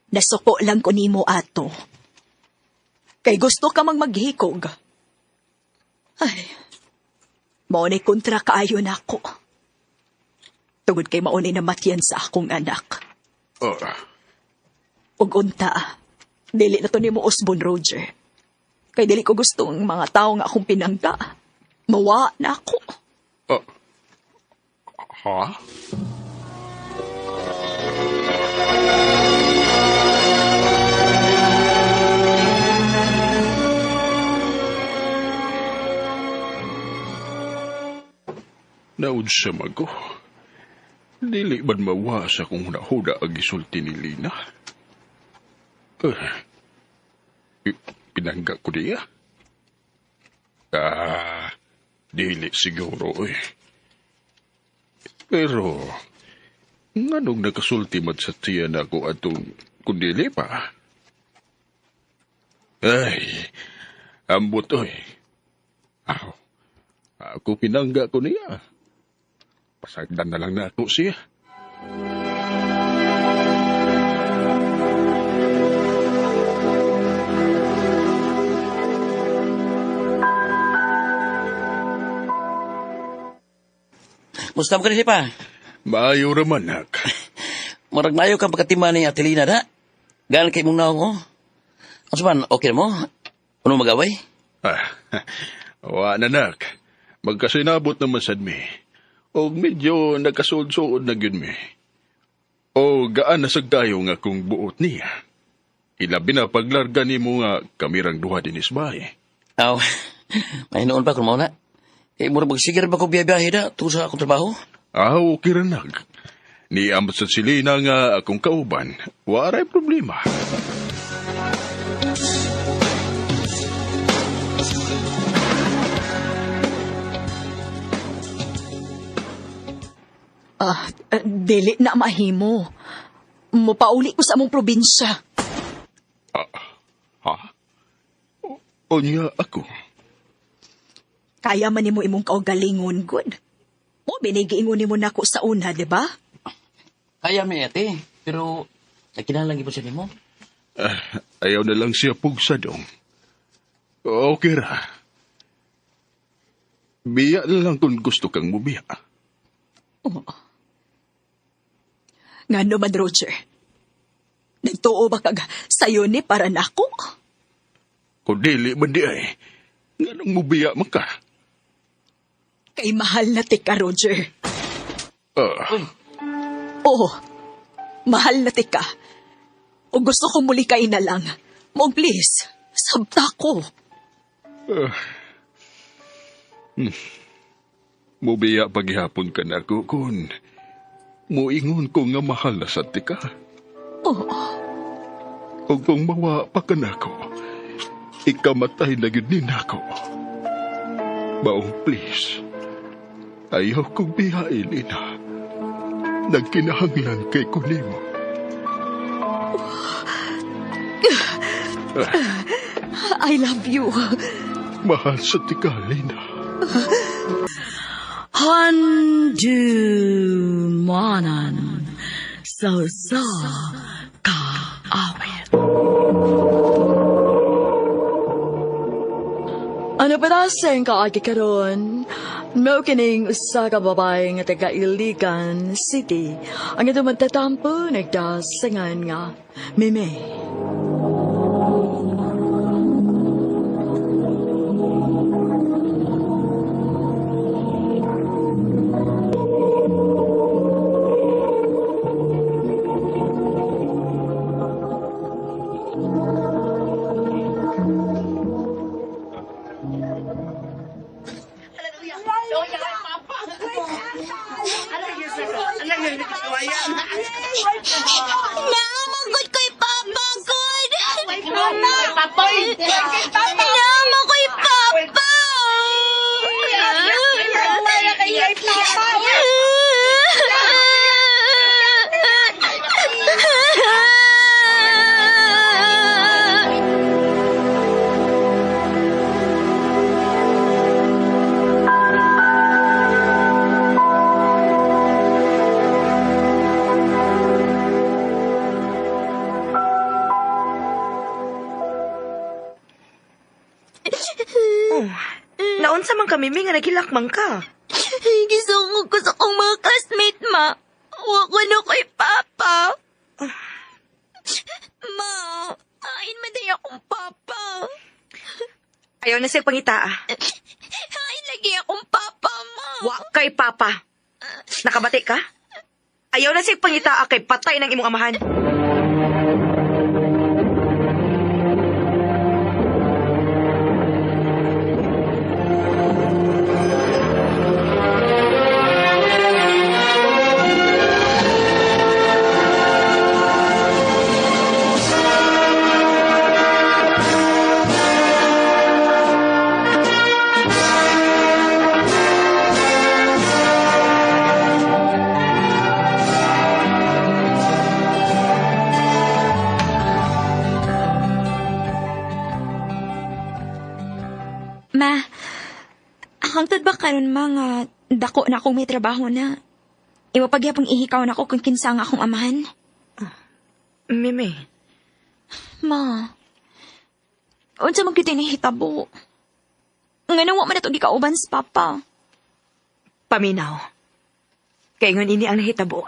Nasuko lang ko nimo ato. Kay gusto ka mang maghikog. Ay, maunay kontra kaayo nako. Tungod kay maunay namatyan sa akong anak. Ug unta, dili na to nimo usbon, Roger. Kay dili ko gusto ang mga tao nga akong pinangga. Mawa na ako. Ha? Naud sa mago. Dili man mawa sa kung huda ang gisulti ni Lina. Pinangga ko niya. Dili siguro eh. Pero, nganong nakasulti man sa tiyan ako atong kundili pa? Ay, ambot oy. Aw, ako pinangga ko niya. Pasagdan na lang na ako siya. Musta mo ka rin pa? Maayo raman, nak. Murag maayo kang pagkatima ni Ate Lina, da? Galang kay mong naong, oh. Ano man, okay na mo? Ano magaway? Wa na, nak. Magkasinabot naman sad mi. O medyo nagkasuod-suod na gyud mi. O gaan na sad tayo nga kung buot niya. Ilabi na paglarga nimo nga kamirang duha dinis bahay. Aw, may noon pa kung mauna. Kay murag magsigar ba ko biyahe da tungkol sa akong trabaho? Ah, okay ra nag. Ni amot sa silina nga akong kauban, waray problema. Dili na mahimo. Mupauli ko sa among probinsya. Ha? Unya ako. Kaya man nimo imong kaugalingon, good. O, binigiingon nimo nako sa una, di ba? Kaya mi, ate. Pero, nagkinahanglan gyud po siya nimo. Ayaw na lang siya pugsa dong. Okay ra. Biya na lang kung gusto kang mubiya. Oo. Nga naman, Roger. Nagtuo ba kag sayo ni para nako? Kung dili man di ay, nganong mubiya man ka? Kay mahal na tika, Roger. Oo, mahal na tika. O gusto kong muli kay na lang. Mong please, sabta ko. Mubiya paghihapon ka na ako kun muingon ko nga mahal na sa tika. Oo. O kung mawa pa ka nako, ikamatay na gyud ni nako. Maong please, ayaw kong bihain, ina. Nagkinahanglan kay kunimo. I love you. Mahal sa tika, Lina. Handumanan sa usa ka awit. Ano pa na sa kaagi karon? Mao kining usa ka babae nga taga Iligan City. Ang itong magtatampo nagdasangan nga Mime. Naamagod ko'y papa, God! Naama ko'y papa! Oh, naunsa man ka, Mimi, nga naghilak man ka. Gisungog ko sa akong mga classmate, ma. Wa ko na kay Papa. Ma, hain man day akong Papa. Ayaw na siya pangitaa. Hain lagi akong Papa, ma. Wa kay Papa. Nakabati ka? Ayaw na siya pangitaa kay patay ng imong amahan. Ma, hangtod ba karon ma nga dako na akong may trabaho na? Iwa pagyapong ihikaw na ako kung kinsa nga akong amahan. Mimi, Ma, unsa man gyud nahitabo? Ngano wa man nato gikauban sa papa? Paminaw. Kay ngon ini ang nahitabo.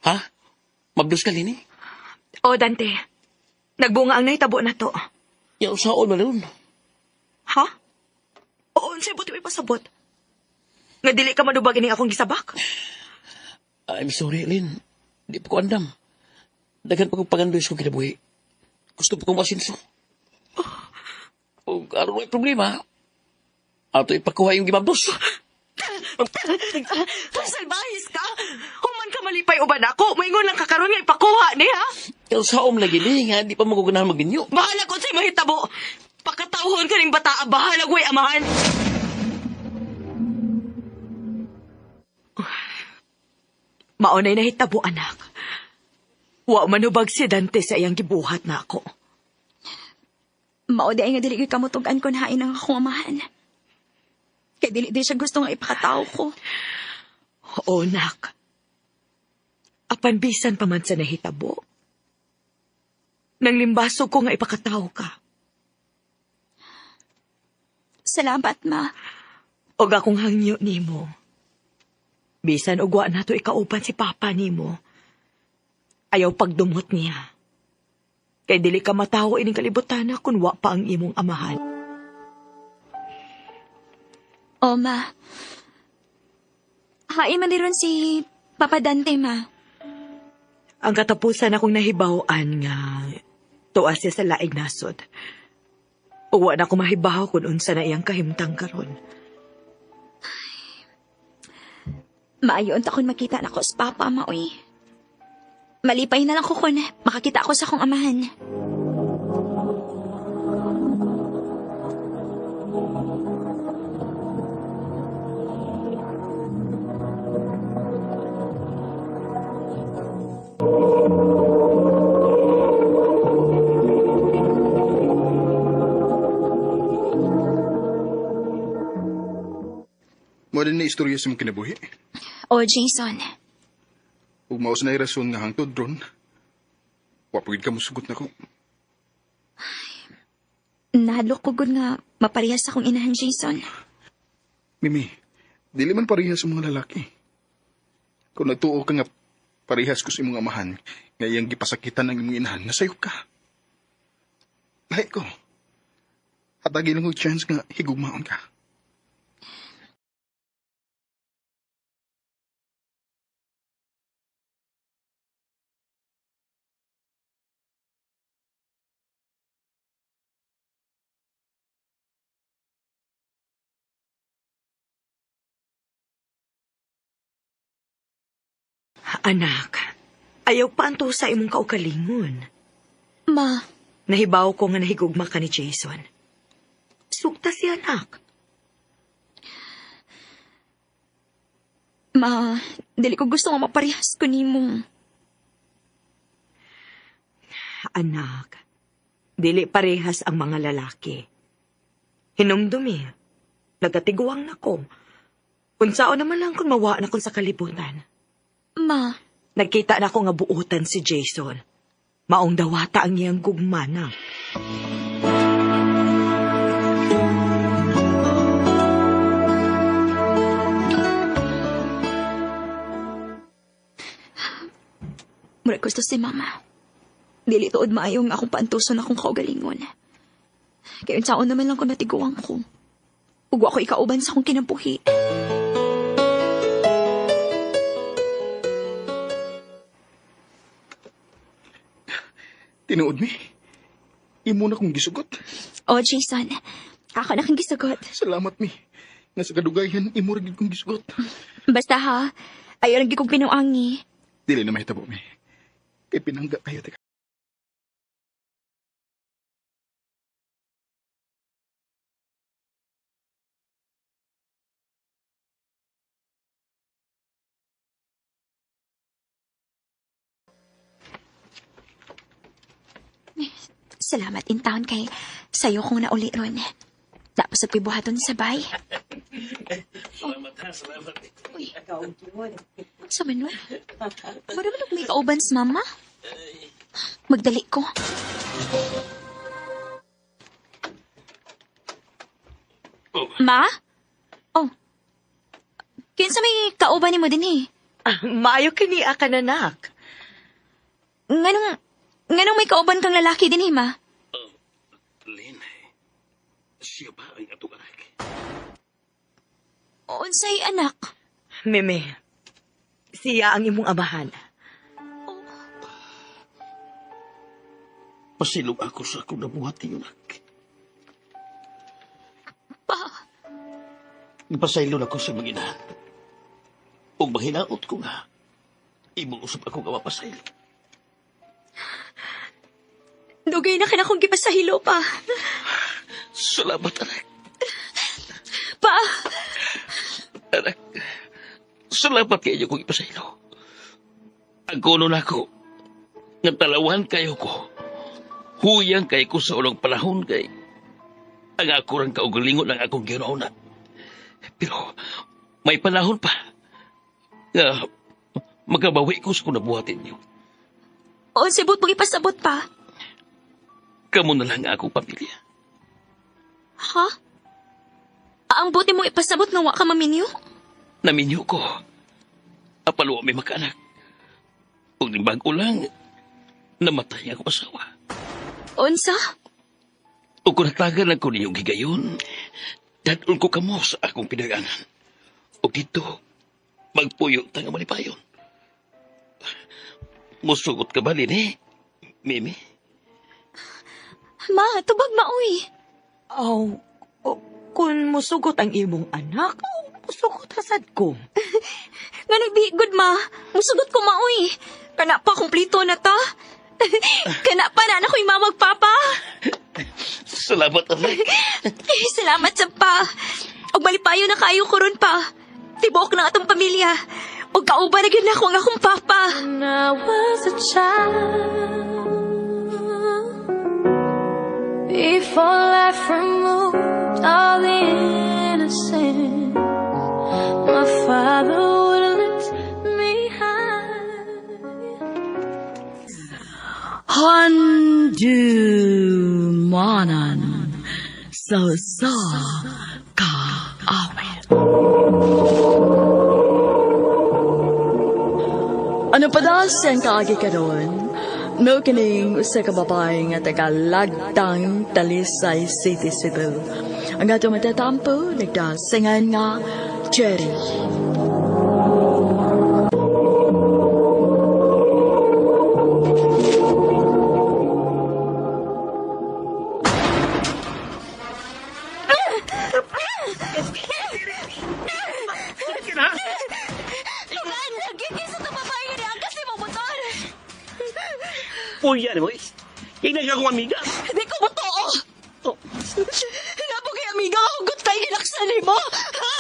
Ha? Mabdos ka, Lini? O, Dante. Nagbunga ang nahitabo na to. Yaw, saon man ron. Ha? Oo, unsay buti may pasabot. Nga dili ka manubag ining akong gisabak. I'm sorry, Lin. Di pa ko andam. Daghan pa kong pagandoy sa kong kinabuhi. Gusto pa kong masinso. O aron may problema, ato ipakuha yung gimabdos. Salbahis ka! Human ka malipay uban ako. Maingon lang ka karon nga ipakuha ni ha. Yaw, saon lagi ni, nga di pa maguganahan maginyo. Bahala ko sa'yo mahitabo. Pakatawhon ka ning bata, bahala ko'y amahan. Maunay nahitabo, anak. Wa manubag si Dante sa iyang gibuhat na ako. Mao di ay nga dili gyud kamutug-an kon hain ang akong amahan. Kay dili di siya gusto nga ipakatao ko. Oo, nak. Apan bisan pa man sa nahitabo. Nang limbaso ko nga ipakatao ka. Salamat, ma. Og akong hangyo nimo. Bisan og wa nato ikauban si papa nimo. Ayaw pagdumot niya. Kay dili ka matawo ining kalibutan na kun wa pa ang imong amahan. O, ma. Hain man ron si Papa Dante, ma. Ang katapusan akong nahibaw-an nga tuwa siya sa laing nasod. Uwa na ko mahibaw kung unsa na iyang kahimtang karon. Maayo unta kon makita nako sa papa, ma, uy. Malipay na lang ko kun makakita ako sa akong amahan. Mo din na istorya sa imong kinabuhi. O, Jason. Ug maos na rason nga hangtod ron. Wa pa gid ka mosugot nako. Nahadlok ko gud nga maparehas akong inahan, Jason. Mimi, dili man parehas ang mga lalaki. Kung nagtuo ka nga parehas ko sa imong amahan, nga iyang gipasakitan ang imong inahan, nasayop ka. Lahi ko. Hatagi lang og chance nga higugmaon ka. Anak, ayaw pa anto sa imong kaugalingon. Ma, Nahibaw ko nga nahigugma ka ni Jason. Sugta si anak. ma, dili ko gusto nga maparehas ko nimo. Anak, dili parehas ang mga lalaki. Hinumdumi, nagkatiguang na ko. Unsaon naman lang kung mawa na ko sa kalibutan. Ma, Nagkita na ko nga buutan si Jason. Maong dawata ang iyang gugmana. Murag gusto si mama. Dili tuod maayo nga akong paantuson akong kaugalingon. Kaya unsaon naman lang kung natiguang ko. Ug wa ko ikauban sa akong kinabuhi. Tinuod mi. Imo na kong gisugot. Oh, Jason. Ako na kang gisugot. Salamat mi. Nga sa kadugayan, imo ra gid kong gisugot. Basta ha, ayaw lang gid kong pinuangi. Dili na mahitabo mi. Kay pinangga kayo teka. Salamat in town kay sayo kong nauli ron. Tapos sa buhaton sa bay. Salamat ha, salamat. Uy. Sa man nun? Mura man may kauban sa mama? Magdali ko. Oh. Ma? Oh. Kinsa may kauban nimo din eh? Ah, maayo kini ka nanak. Nganong may kauban kang lalaki din eh, ma? Lynn, siya ba ang atong anak? Unsay anak? Meme, siya ang imong amahan. Pasilong ako sa akong nabuhat niyo, anak. Pa, Ipasaylon ako sa mga inahan. Ug mahinaot ko nga, imong usap ako nga mapasaylo. dugay na ka na akong gipasahilo pa. Salamat, anak. Pa, Anak, salamat kay inyo kong ipasaylo. Ang kuno na ako, nga talawan kayo ko. Huyang kay ko sa unang panahon kay ang ako rang kaugalingon ang akong ginauna. Pero may panahon pa nga makabawi ko sa kung nabuhatin niyo. unsay buot mong ipasabot pa? Kamu na lang ang akong pamilya. Ha? Ang buti mo ipasabot nga wa ka maminyo? Naminyo ko. Apalo may makaanak. Ug bago lang, namatay ang akong asawa. Unsa? Ug kung natagan lang ko ninyong higayon, dadon ko kamo sa akong pinag-anan. Ug dito, magpuyo ta nga malipayon. Musugot ka ba, Lini? Mimi? Ma, tubag maoy. Aw, oh, kung musugot ang imong anak, aw, musugot hasad ko. Nga nagbigod, ma. Musugot ko maoy. Kana pa, kumplito na ta. Kana pa na anak ko'y mamag papa. Salamat, anak. Salamat sa pa. Og malipayo na kayo ko ron pa. Tibuok na atong pamilya. Og kauban na gyud nako ang akong papa. When I was a child, before life removed all the innocence, my father would lift me high. Handumanan sa usa ka awit. Ano pa daw siyang kaagi karon? Mao kining usa ka babae nga taga Lagtang, Talisay City, Cebu. Ang ato matatampo, nagdasingan nga Jerry. Tugan, lagi sa babae nga niya kasi mo motor. Puya ni mo, eh. Kaya akong amiga. Di ko motoo! Oh. Napo kay amiga, hugot kay ginaksan mo! Ha?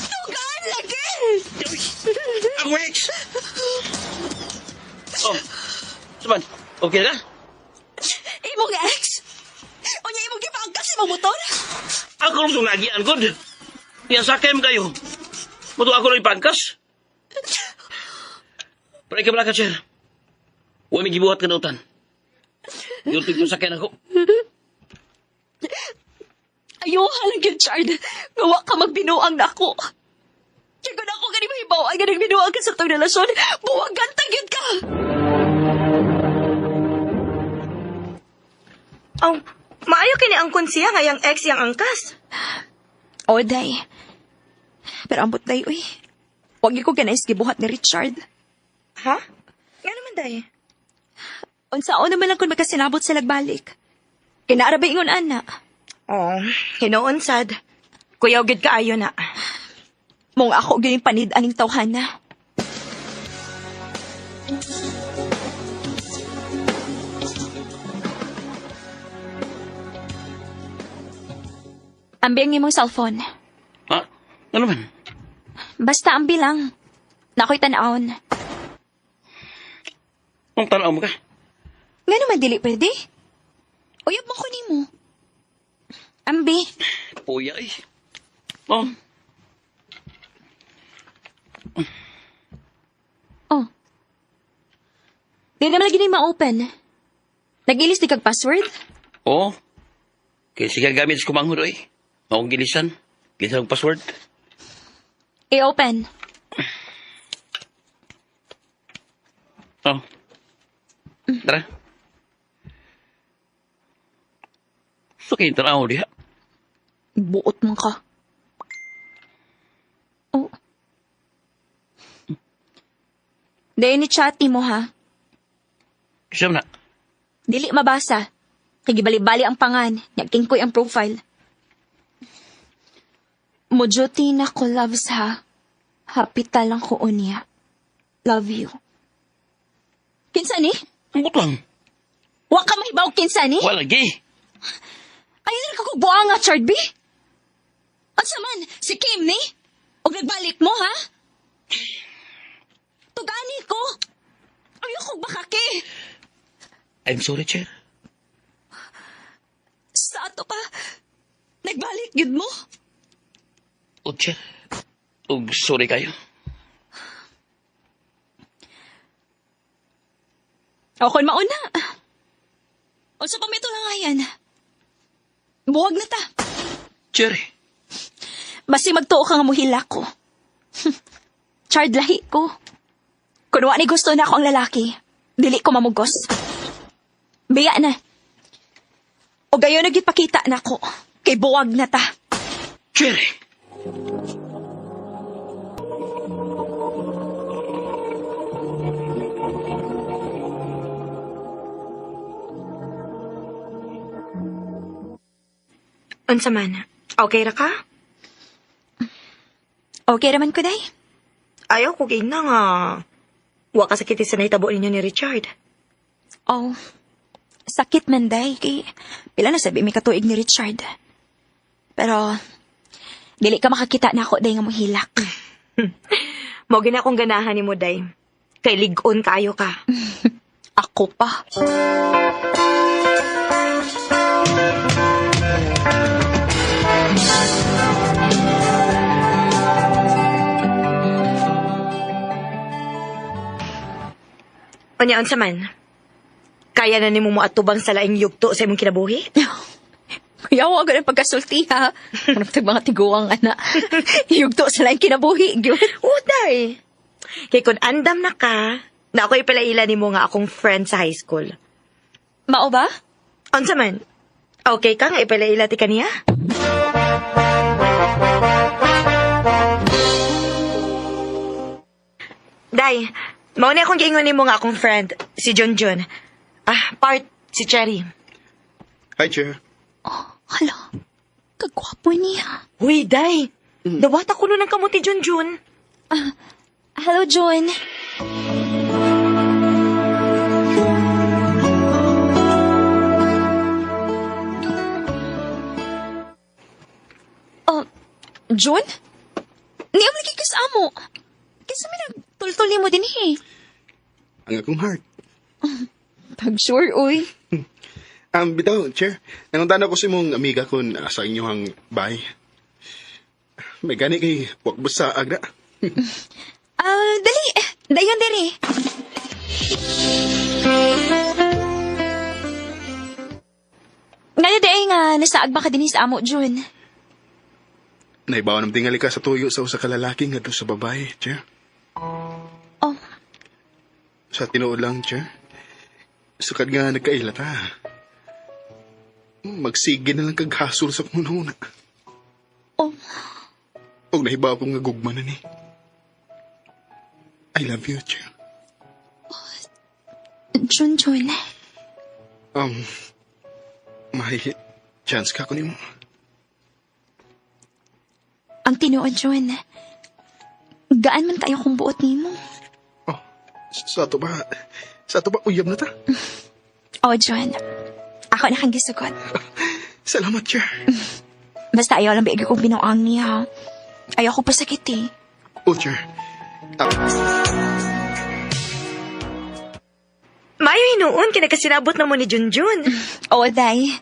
Tugan, lagi! Ang ex! Oh, Suman, okay na? Imong ex? Unya imong gipangkas imong motor? Ako lang itong nagian, good. Yan sa akin kayo. Muto ako lang ipangkas. Pero ikaw ka, Cher. Huwag may gibuhat ka nautan. Yultig ko sakyan ako. Ayuha lang yun, Chard. Gawa ka magbinuang nako. Kaya kung ako gani mahibaw ay ganang binuang ka sa itong relasyon, buwagan tagyod ka! Aw, maayo kini ang konsiya nga yang ex yang angkas. O, day. Pero ambot, day, uy. Huwag ko ganais gibuhat ni Richard. Ha? Nga naman, day. Unsaon naman lang kung magkasinabot sa lagbalik. Kinaarabay ingon, ana. Oh, hinuon sad. Kuyaw gid kaayo na. Mong ako gyud panid aning tawhana. Ambi ang imong cellphone. Ha? Ano man? Basta ambi lang. Nako'y tan-awon. Ang tanaw mo ka? Nga naman dili pwede. Uyab mo ko nimo. Ambi. Puya eh. Oh. Oh. Di naman lagi ni ma-open. Nag-ilis di kag password? Oo. Kaya sige gamit sa kumanghod eh. Maong gilisan. Gilisan ang password. I-open. Oh. Tara. So kayo tanaw diha. Buot man ka. Oh. Dahil ni chat mo ha. Siya na. Dili mabasa. Kay gibali-bali ang pangan. Nagkingkoy ang profile. Mojuti na ko loves ha. Happy talang ko unya. Love you. Kinsa ni? Ambot lang. Wa ka mahibaw kinsa ni? Wala lagi. Ayaw na ko buang nga, Chard B. Unsa man, si Kim ni? Og nagbalik mo, ha? Tugani ko. Ayaw ko bakake. I'm sorry, Cher. Sa ato pa, nagbalik yun mo. O, Cher. Og sorry kayo. O kung mauna. Unsa pa may tulangayan? Buwag na ta. Cher. Basi magtuo ka nga muhila ko. Chard lahi ko. Kung wa ni gusto na ako ang lalaki, dili ko mamugos. Biya na. O gayon nagipakita na ko. Kay buwag na ta. Cher. Unsa man? Okay ra ka? Okay raman ko, day. Ayaw ko kay na nga. Wa ka sakit sa nahitabo ninyo ni Richard. Oh, sakit man, day. Kay pila na sabi may katuig ni Richard. Pero, dili ka makakita na ako, day, nga mohilak. Mo gina akong ganahan ni mo, day. Kay lig-on kaayo ka. Ako pa. Unya, unsa man? Kaya na nimo moatubang sa laing yugto sa imong kinabuhi? Kuya, wa ganun pagkasulti, ha? Ano tag mga tiguang, ana? Yugto sa laing kinabuhi, gyud. Uday! Kay kung andam na ka, na ako'y palaila nimo nga akong friend sa high school. Mao ba? Unsa man? Okay ka nga ipalaila ti kaniya? Day, mao ni akong giingon nimo nga akong friend, si Junjun. Ah, part si Cherry. Hi, Cher. Oh, hala. Kagwapo niya. Uy, Day. Dawata ko nun ang kamuti, Junjun. Hello, Jun. Oh, Jun? Niya mo lagi sa amo. Kasi may nagtultol mo din eh. Ang akong heart. Pag sure, uy. Bitaw, Cher. Nanguntan ako sa imong amiga kung asa inyong bahay. May gani kay wag basta agna. Dali. Dayon diri. Nga di ay nga, nasaag ba ka din sa amo, Jun? Naibaw ng tingali ka sa tuyo sa usa ka lalaki nga sa babae, Che. Oh. Sa tinuod lang, Che. Sukad nga nagkaila ta. Magsige na lang kag hasol sa kung una. Oh. Og nahibaw ko nga gugma na ni. I love you, Che. Jun, Jun. May chance ka ko nimo. Ang tinuod, Jun. Gaan man kayo kung buot nimo. Oh, sa ato ba uyab na ta? Oh, Jun. Ako na kang gisugot. Salamat, Che. Basta ayaw lang biig kong binuang niya. Ayaw ko pasakit eh. Oh, Che. Mayo hinuon, kinakasinabot na mo ni Junjun. Oo, day.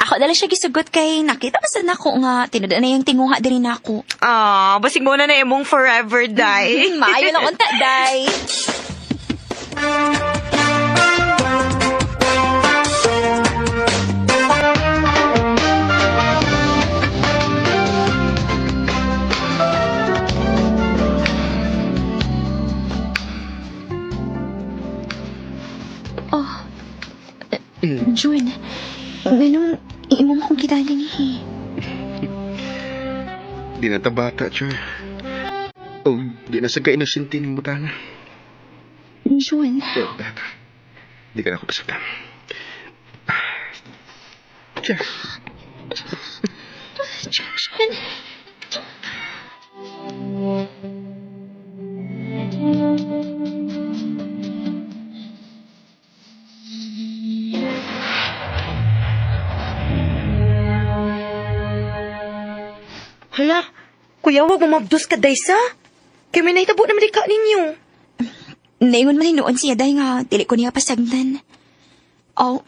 Ako dala siya gisugot kay nakita pa sa nako nga tinuod na yung tinguha diri nako. Ah, basig mo na na imong forever, day. Maayo lang unta, day. Oh, Jun, ganun, iimo mo kong kita din eh. Di na ta bata, Che. Oh, di na sa ka-inosente ng butanga. Jun. Pero, bata, di ka na ako pasagdan. Che. Jun. Hala, kuya, wag mo mabdos ka, Daysa. Kaya may nahitabo naman di ka ninyo. Naingon man hinuon siya, day nga, dili ko niya pasagdan. Oh,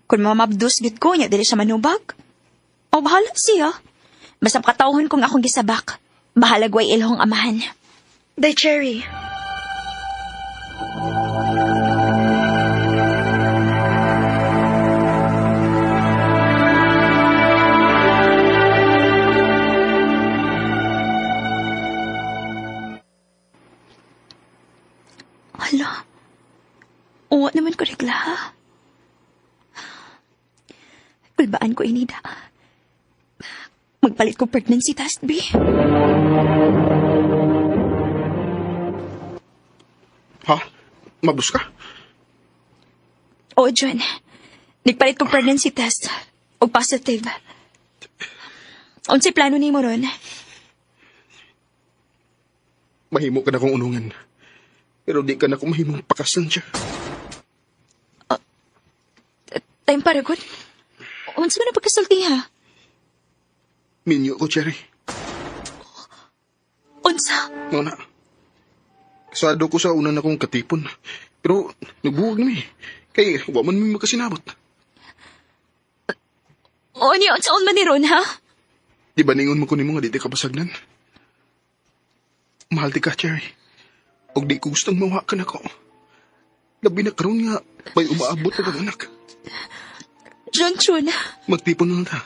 kung mamabdos gid ko niya, dili siya manubag. Oh, bahala siya. Basta makatawhon kong akong gisabak. Bahala gway ilhong amahan. Day, Cherry. Hala. Uwa naman ko regla, ha? Kulbaan ko inida. Magpalit ko pregnancy test, B. Ha? Mabus ka? Oo, John. Nagpalit ko pregnancy test. Og positive. Unsay plano nimo ron? Mahimo ka na kong unungan. Pero di ka na kong mahimong pakasan siya. Time para good. Unsa man ang pagkasulti, ha? Minyo ko, Cherry. Unsa? Nga na. Kasado ko sa una na kong katipon. Pero nagbuwag na mi. Kay wa man mi makasinabot. O niya, unsaon man ni ron, ha? Di ba ningon mo ko nimo nga di ka pasagnan? Mahal di ka, Cherry. Og di ko gustong mawa ka nako. Labi na karon nga may umaabot na kang anak. John Chun. Magtipon na lang ta.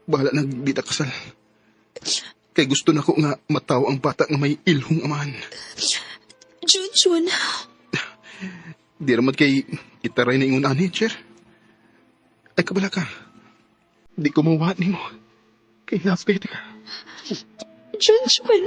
Bahala na di ta kasal. Kay gusto na ko nga mataw ang bata nga may ilhong amahan. Jun Chun. Di raman kay itaray na ingon ani, Cher. Ay kabala ka. Di ko mawa nimo. Kay love kay ka. Jun Chun.